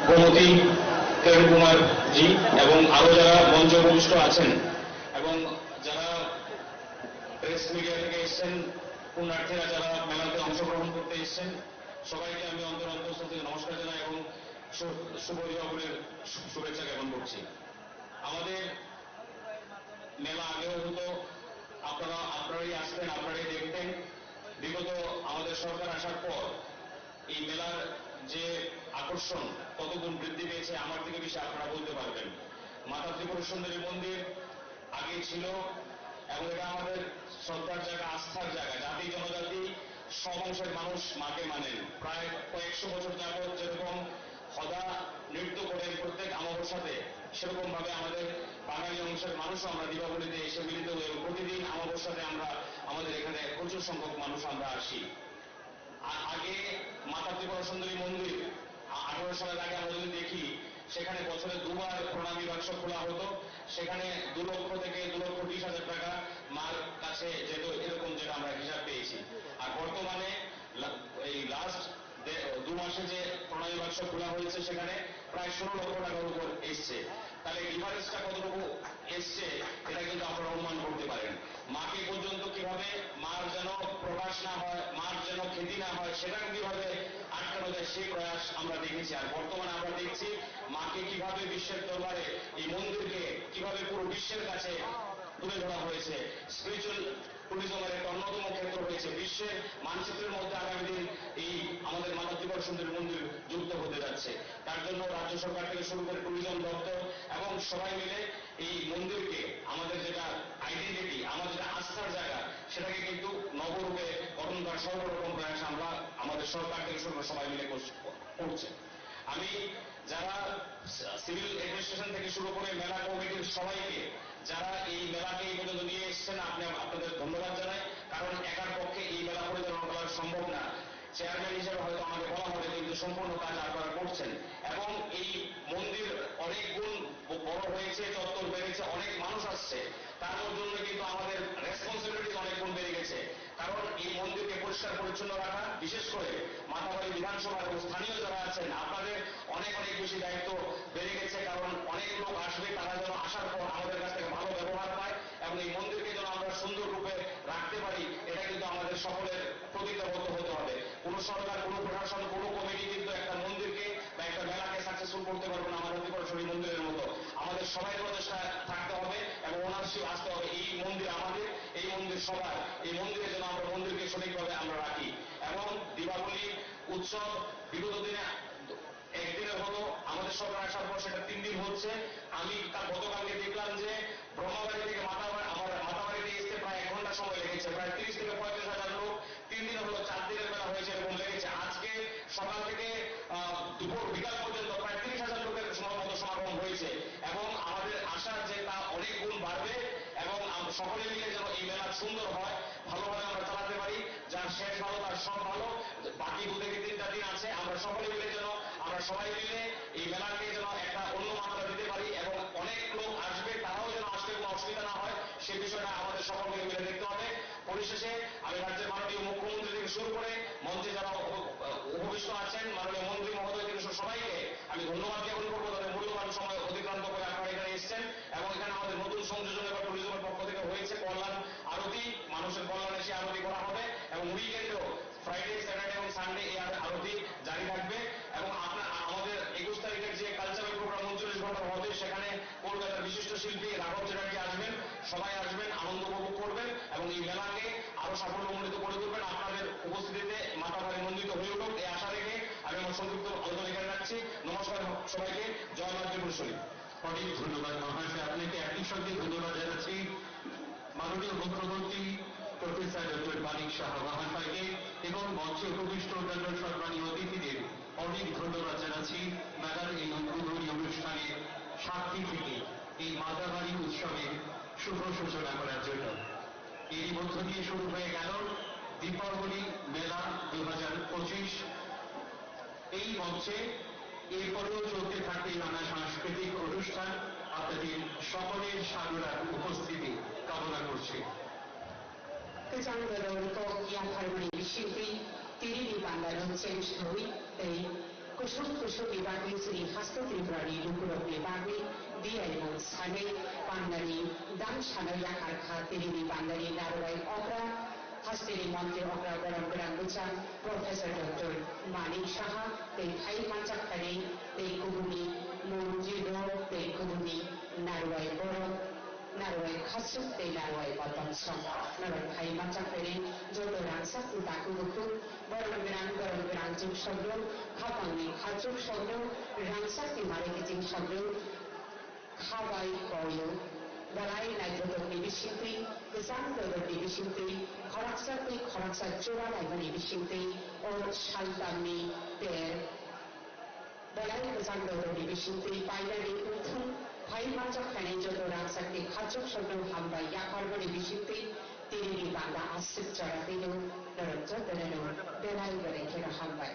Gomti, কিরণ কুমার জি এবং আরো যারা মঞ্চে উপবিষ্ট আছেন এবং যারা প্রেস মিডিয়া থেকে এসেছেন, পুণ্যার্থীরা যারা মেলাতে অংশগ্রহণ করতে এসেছেন, সবাইকে আমি অন্তর অন্তঃস্থল থেকে নমস্কার জানাই এবং শু- শুভ দীপাবলির শু- শুভেচ্ছা জ্ঞাপন করছি। আমাদের মেলা আগেও হতো, আপনারা আপনারাই আসতেন, আপনারাই দেখতেন। বিগত আমাদের সরকার আসার পর এই মেলার যে আকর্ষণ কতগুণ বৃদ্ধি পেয়েছে, আমার থেকে বেশি আপনারা বলতে পারবেন। মাতা ত্রিপুরা সুন্দরী মন্দির আগে ছিল এবং এটা আমাদের শ্রদ্ধার জায়গা, আস্থার জায়গা। জাতি জনজাতি সব অংশের মানুষ মাকে মানেন। প্রায় কয়েকশো বছর যাবত যেরকম খদা নৃত্য করেন প্রত্যেক অমাবস্যাতে, সেরকম ভাবে আমাদের বাঙালি অংশের মানুষও আমরা দীপাবলিতে এসে মিলিত হই এবং প্রতিদিন অমাবস্যাতে আমরা আমাদের এখানে প্রচুর সংখ্যক মানুষ আমরা আসি। আ- আগে মাতা ত্রিপুরা সুন্দরী মন্দির আ- আঠারো সালের আগে আমরা যদি দেখি, সেখানে বছরে দুবার প্রণামী বাক্স খোলা হতো। সেখানে দু লক্ষ থেকে দু লক্ষ ত্রিশ হাজার টাকা মার কাছে যেত, এরকম যেটা আমরা হিসাব পেয়েছি। আর বর্তমানে লা- এই লাস্ট দু মাসে যে প্রণামী বাক্স খোলা হয়েছে, সেখানে প্রায় ষোলো লক্ষ টাকার উপর এসছে। তাহলে ডিফারেন্সটা কতটুকু এসছে, এটা কিন্তু আপনারা অনুমান করতে পারেন। মাকে পর্যন্ত কিভাবে মার যেন প্রকাশ না হয়, মার যেন খ্যাতি না হয়, সেটা কিভাবে আটকানো যায়, সেই প্রয়াস আমরা দেখেছি। আর বর্তমানে আমরা দেখছি মাকে কিভাবে বিশ্বের দরবারে, এই মন্দিরকে কিভাবে পুরো বিশ্বের কাছে তুলে ধরা হয়েছে। স্পিরিচুয়াল ট্যুরিজমের একটা অন্যতম ক্ষেত্র হয়েছে, বিশ্বের মানচিত্রের মধ্যে আগামী দিন এই আমাদের মাতা ত্রিপুরা সুন্দরী মন্দির যুক্ত হতে যাচ্ছে। তার জন্য রাজ্য সরকার থেকে শুরু করে ট্যুরিজম দপ্তর এবং সবাই মিলে এই মন্দিরকে, আমাদের যেটা আইডেন্টিটি, আমাদের যেটা আস্থার জায়গা, সেটাকে কিন্তু নবরূপে গঠন করার সর্বরকম প্রয়াস আমরা আমাদের সরকার থেকে শুরু করে সবাই মিলে করছি। করছে। আমি যারা সিভিল অ্যাডমিনিস্ট্রেশন থেকে শুরু করে মেলা কমিটির সবাইকে, যারা এই মেলাকে এই পর্যন্ত নিয়ে এসেছেন, আপনি আপনাদের ধন্যবাদ জানাই। কারণ একার পক্ষে এই মেলা পরিচালনা করা সম্ভব না। চেয়ারম্যান হিসেবে হয়তো আমাকে বলা হবে, কিন্তু সম্পূর্ণ কাজ আপনারা করছেন। এবং এই মন্দির অনেক গুণ ব- বড় হয়েছে, চত্বর বেড়েছে, অনেক মানুষ আসছে, তার জন্য কিন্তু আমাদের রেসপন্সিবিলিটি অনেক গুণ বেড়ে গেছে। কারণ এই মন্দিরকে পরিষ্কার পরিচ্ছন্ন রাখা, বিশেষ করে মাতাবাড়ি বিধানসভা এবং স্থানীয় যারা আছেন, আপনাদের অনেক অনেক বেশি দায়িত্ব বেড়ে গেছে। কারণ অনেক লোক আসবে, তারা যেন আসার পর আমাদের কাছ থেকে ভালো ব্যবহার পায় এবং এই মন্দিরকে যেন আমরা সুন্দর রূপে রাখতে পারি, এটা কিন্তু আমাদের সকলের প্রতিজ্ঞাবদ্ধ হতে হবে। কোনো সরকার, কোনো প্রশাসন, কোনো কমিটি কিন্তু একটা মন্দিরকে বা একটা মেলাকে সাকসেসফুল করতে পারবে না। আমাদের ত্রিপুরেশ্বরী মন্দিরের মতো আমাদের সবাই প্রচেষ্টা থাকতে হবে এবং ওনারশিপ আসতে হবে। এই মন্দির আমাদের, এই মন্দির সবার, এই মন্দিরে যেন আমরা মন্দিরকে সঠিকভাবে আমরা রাখি। এবং দীপাবলি উৎসব বিগত দিনে একদিনে হলো, আমাদের সরকার আসার পর সেটা তিন দিন হচ্ছে। আমি তা গতকালকে দেখলাম যে ব্রহ্মাবাড়ি থেকে মাতাবাড়ি, আমার মাতাবাড়িতে আসতে প্রায় এক ঘন্টা সময় লেগেছে, প্রায় তিরিশ থেকে পঁয়ত্রিশ হাজার লোক। তিন দিন হলো, চার দিনের মেলা হয়েছে এরকম লেগেছে। আজকে সকাল থেকে আহ, দুপুর বিকাল পর্যন্ত প্রায় তিরিশ হাজার লোকের সময় মতো সমাগম হয়েছে এবং আমাদের আশা যে তা অনেক গুণ বাড়বে এবং আম- সকলে মিলে যেন এই মেলা সুন্দর হয়, ভালোভাবে আমরা চালাতে পারি। যার শেষ ভালো, তার সব ভালো। বাকি দু থেকে তিনটা দিন আছে, আমরা সকলে মিলে যেন, আমরা সবাই মিলে এই মেলাকে যেন একটা অন্য মাত্রা দিতে পারি এবং অনেক লোক আসবে, তারাও যেন আসতে কোনো অসুবিধা না হয়, সে বিষয়টা আমাদের সকলকে মিলে দেখতে হবে। পরিশেষে আমি রাজ্যের মাননীয় মুখ্যমন্ত্রী থেকে শুরু করে মঞ্চে যারা উপ- উপবিষ্ট আছেন, মাননীয় মন্ত্রী মহোদয় থেকে শুরু সবাইকে আমি ধন্যবাদ জ্ঞাপন করবো, তাদের মূল্যবান সময় অতিক্রান্ত করে আপনারা এখানে এসেছেন এবং এখানে আমাদের নতুন সংযোজন এবার ট্যুরিজমের পক্ষ থেকে হয়েছে কল্যাণ আরতি, মানুষের কল্যাণে সেই আরতি করা হবে এবং উইকেন্ডেও ফ্রাইডে, স্যাটারডে এবং সানডে এই আর- আরতি জারি থাকবে। এবং আপনার আমাদের একুশ তারিখের যে কালচারাল প্রোগ্রাম ঊনচল্লিশ ঘন্টা হবে, সেখানে কলকাতার বিশিষ্ট শিল্পী রাঘব চ্যাটার্জি আসবেন, সবাই আসবেন, আনন্দ উপভোগ করবেন এবং এই মেলাকে আরো সাফল্যমণ্ডিত করে তুলবেন। আপনাদের উপস্থিতিতে মাতাবাড়ি মন্ডিত হয়ে উঠুক, এই আশা রেখে আমি আমার সংক্ষিপ্ত আলোচনা এখানে রাখছি। নমস্কার সবাইকে, জয় মা ত্রিপুরেশ্বরী। অনেক ধন্যবাদ মহাশয়, আপনাকে একই সঙ্গে ধন্যবাদ জানাচ্ছি মাননীয় মুখ্যমন্ত্রী প্রফেসর ডক্টর মানিক সাহা মহাশয়কে এবং মঞ্চে উপবিষ্ট অন্যান্য সম্মানীয় অতিথিদের অনেক ধন্যবাদ জানাচ্ছি মেলার এই উদ্বোধনী অনুষ্ঠানের সাক্ষী থেকে এই মাতাবাড়ি উৎসবের শুভ সূচনা করার জন্য। এরই মধ্য দিয়ে শুরু হয়ে গেল দীপাবলি মেলা দু হাজার পঁচিশ। এই মঞ্চে এরপরেও চলতে থাকবে নানা সাংস্কৃতিক অনুষ্ঠান। আপনাদের সকলের সাদর উপস্থিতি কামনা করছি। Kwchang dodor kok yapharmani bisingtwi tini ni panda no change thwi tei kusuk kusuk ni bagwi chini haste Tripura ni lukurok ni bagwi diyaimung sanwi panda ni dam sanwi yakarkha tini ni panda ni narwai okra haste ni montri okra borom gwnang bwchang Professor Doctor Manik Saha tei phai manchak phainai tei kubuni Monjir Rao tei kubuni Narwai Borok, Narwai Khachuk tei Narwai Kotongsong norok phai manchak phainai joto rangchakni takhuk bukhuk, borom gwnang borom gwnang chuk sokno, khapangni khachuk sokno, rangchakni mari kiching sokno, kha bai koyo. Belai naithokni bisingtwi, kwchang dodorni bisingtwi, khoroksa tei khoroksa jora laimani bisingtwi, o saltamni ter belai kwchang dodorni bisingtwi painani wngthung, phai manchak phainai joto rangchakni khachuk sokno hambai yapharmani bisingtwi tinini banda aswk jora twino norok jotono belai belai kheno hambai.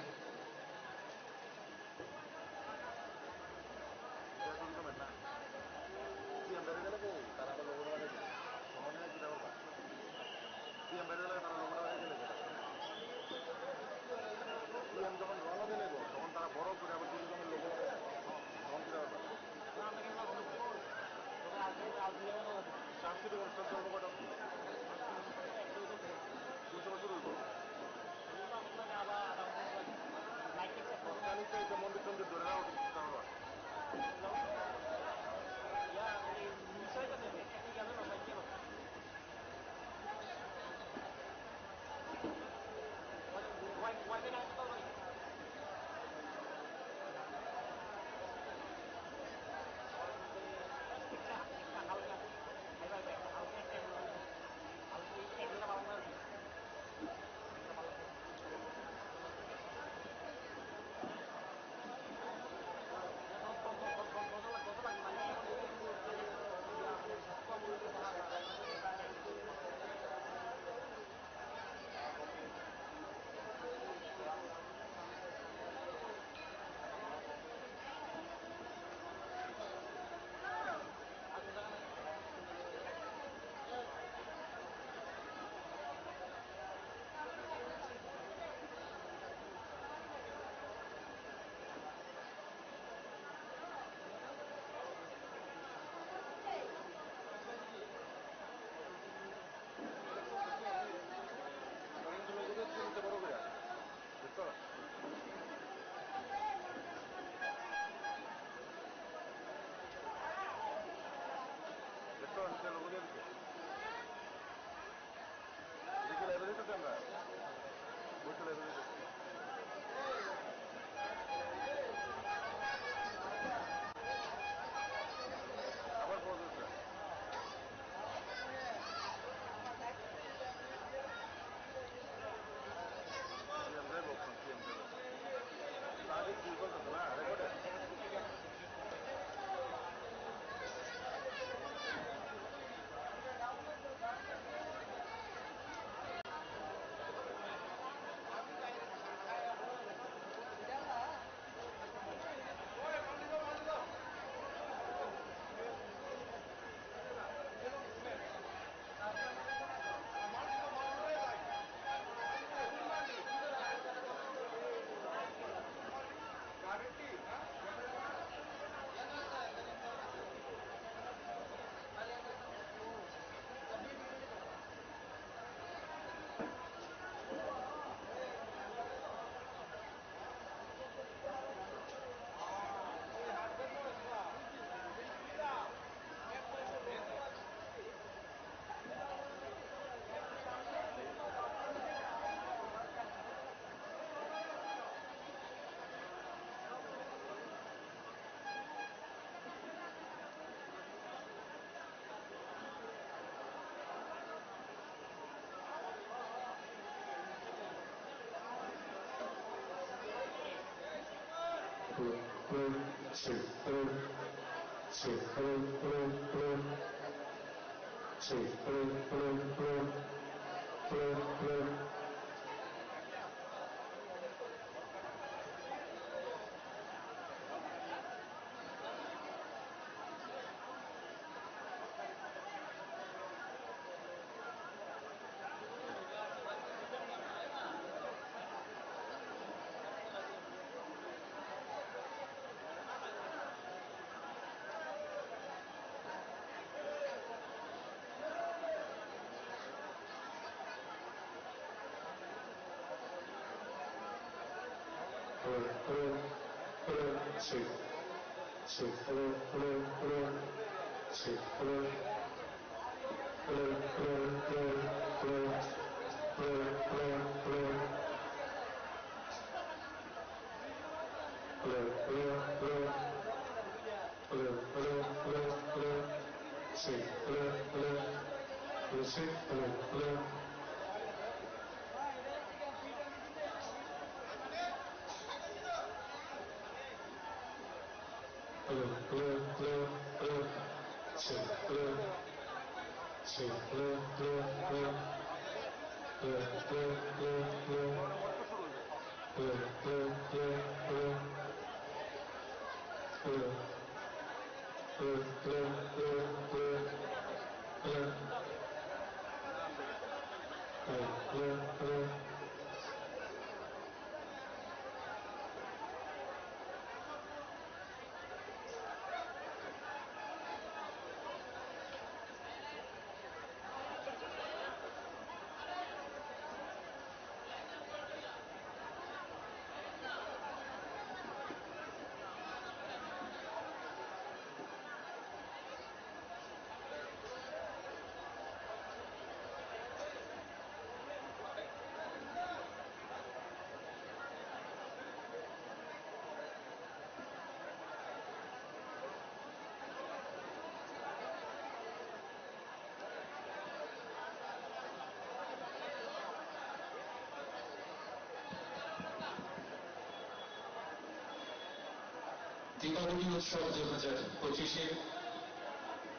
Deepavali উৎসব দু হাজার পঁচিশের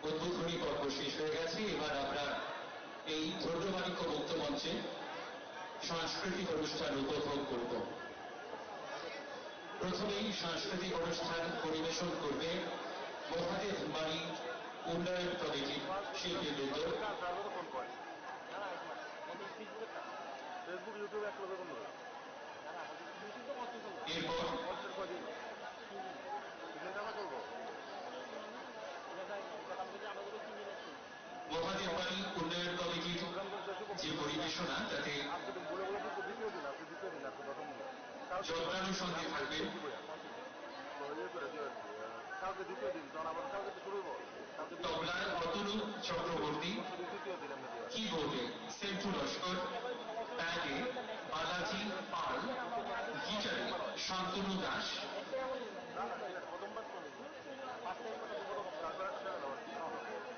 উদ্বোধনী পর্ব শেষ হয়ে গেছে। এবার আমরা এই ধন্যমাণিক্য মুক্ত মঞ্চে সাংস্কৃতিক অনুষ্ঠান উপভোগ করব। প্রথমেই সাংস্কৃতিক অনুষ্ঠান পরিবেশন করবে মহাদেব বাড়ি উন্নয়ন কমিটির শিল্পীবৃন্দ। Facebook, YouTube একলগে বন্ধ। এরপর মহাদেব বাড়ি উন্নয়ন কমিটির যে পরিবেশনা, তাতে যত্নানুষঙ্গে থাকবেন তবলায় অতনু চক্রবর্তী, কিবোর্ডে সেন্টু লস্কর, প্যাডে বালাজি পাল, গিটারে শান্তনু দাস।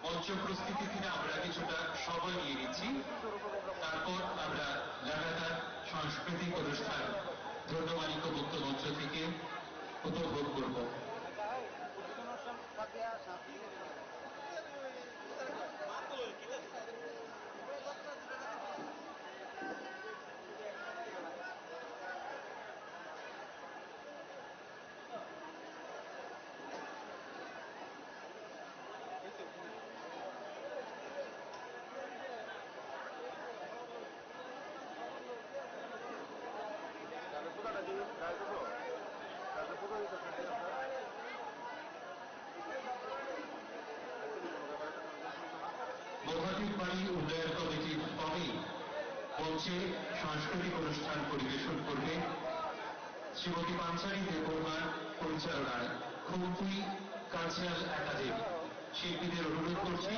মঞ্চ প্রস্তুতিতে আমরা কিছুটা সময় নিয়ে নিচ্ছি, তারপর আমরা লাগাতার সাংস্কৃতিক অনুষ্ঠান ধন্যমাণিক্য মুক্ত মঞ্চ থেকে উপভোগ করব। মহাদেব বাড়ি উন্নয়ন কমিটির পদে মঞ্চে সাংস্কৃতিক অনুষ্ঠান পরিবেশন করবে শ্রীমতী পাঞ্চালী দেববর্মার পরিচালনায় খুমপুই কালচারাল একাডেমি। শিল্পীদের অনুরোধ করছি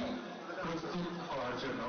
প্রস্তুত হওয়ার জন্য।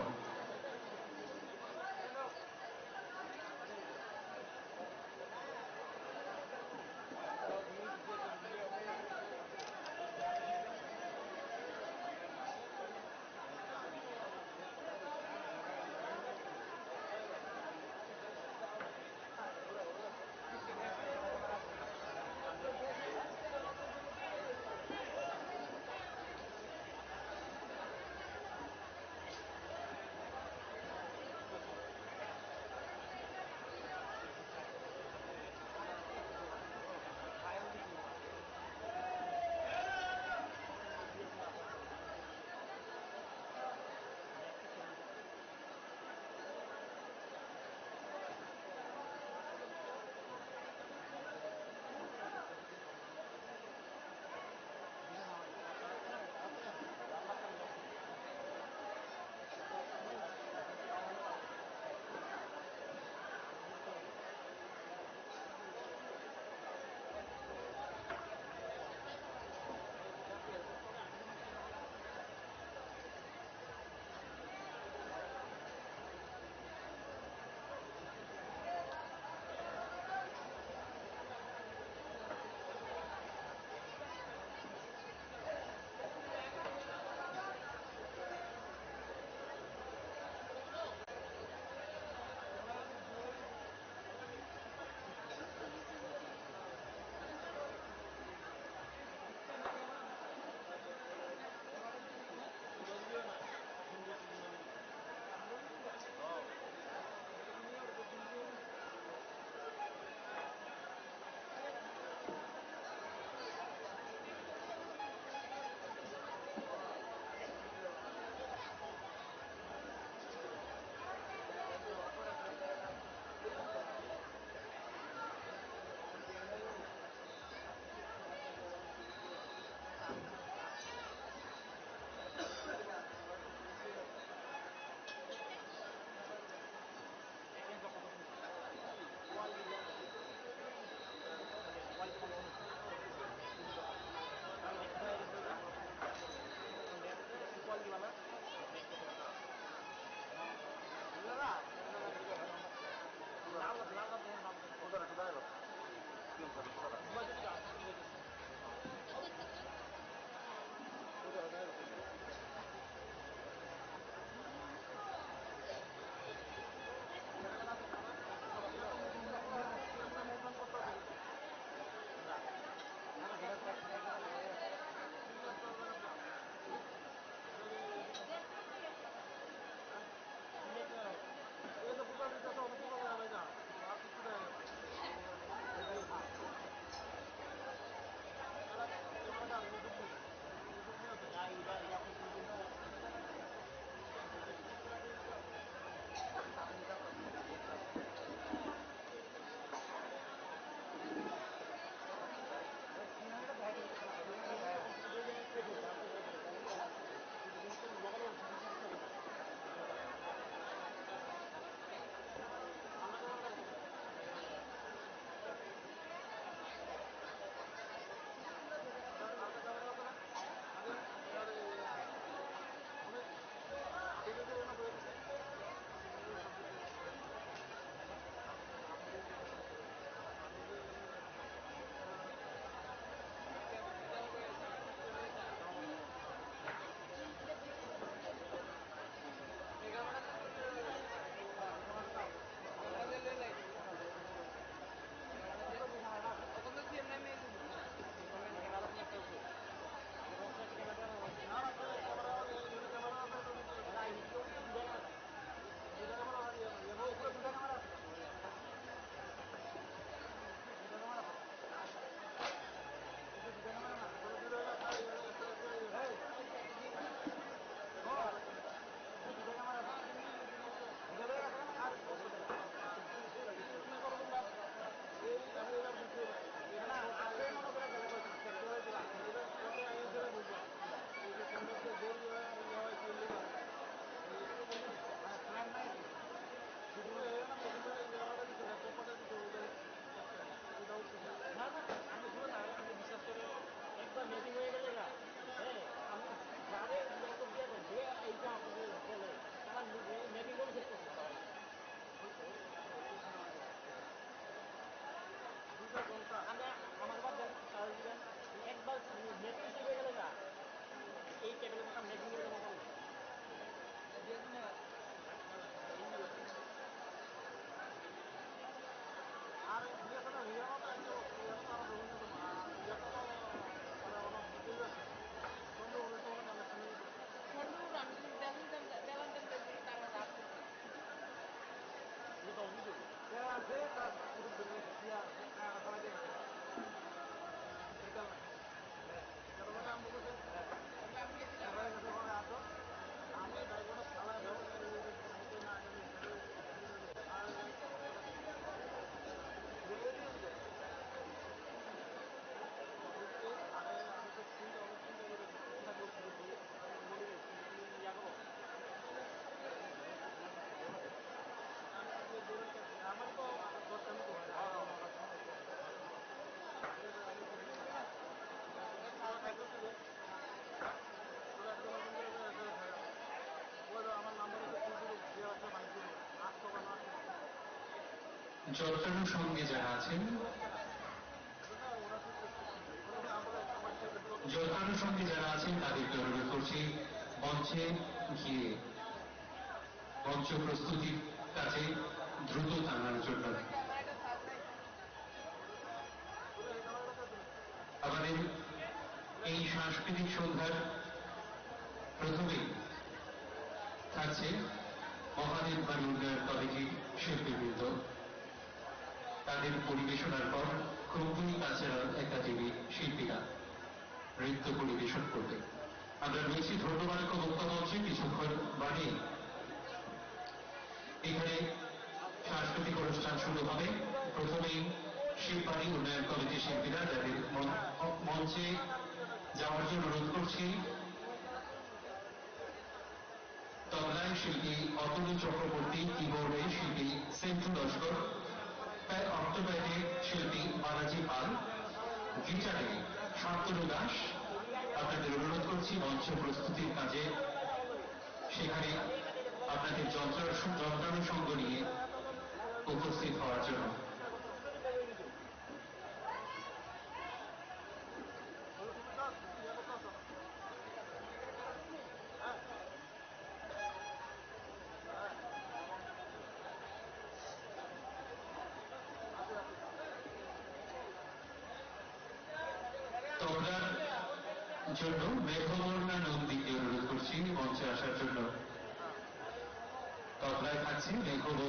না, না, আমি শুধু না, আমি বিশ্বাস করে একবার মিটিং হয়ে গেলে না, হ্যাঁ, আমি যারে ল্যাপটপ দিয়ে দেবো, যে এইটা আপনাদের বলে, তারা মিটিং করে শেষ করতে পারে। দুটো ঘন্টা। আমরা আমার বাদ দেন, তাহলে দিবেন, একবার মিটিং হয়ে গেলে না, এই টেবিলের কথা মিটিং করে দেবো। যত্নানুষঙ্গে যারা আছেন, যত্নানুষঙ্গে যারা আছেন তাদেরকে অনুরোধ করছি মঞ্চে গিয়ে মঞ্চ প্রস্তুতির কাজে দ্রুত টানার জন্য। আমাদের এই সাংস্কৃতিক সন্ধ্যার প্রথমেই থাকছে মহাদেব বাড়ি উন্নয়ন কমিটির শিল্পীবৃন্দ। তাদের পরিবেশনার পর কুম্বুই কালচারাল একাডেমির শিল্পীরা নৃত্য পরিবেশন করবে। আমরা রয়েছি ধন্যবাদ বক্তা মঞ্চে কিছুক্ষণ বাদে এখানে সাংস্কৃতিক অনুষ্ঠান শুরু হবে। প্রথমেই শিববাড়ি উন্নয়ন কমিটির শিল্পীরা যাদের মন-, মঞ্চে যাওয়ার জন্য অনুরোধ করছি। তবলায় শিল্পী অতনু চক্রবর্তী, কিবোর্ডে শিল্পী সেন্টু লস্কর, প্যাড অক্টোপ্যাডে শিল্পী বালাজি পাল, গিটারে শান্তনু দাস। আপনাদের অনুরোধ করছি মঞ্চ প্রস্তুতির কাজে সেখানে আপনাদের যন্ত্র-, যন্ত্রানুষঙ্গ নিয়ে উপস্থিত হওয়ার জন্য। জন্য মেঘবর্ণা নন্দীকে অনুরোধ করছি মঞ্চে আসার জন্য। তবলায় থাকছে মেঘবর্ণা।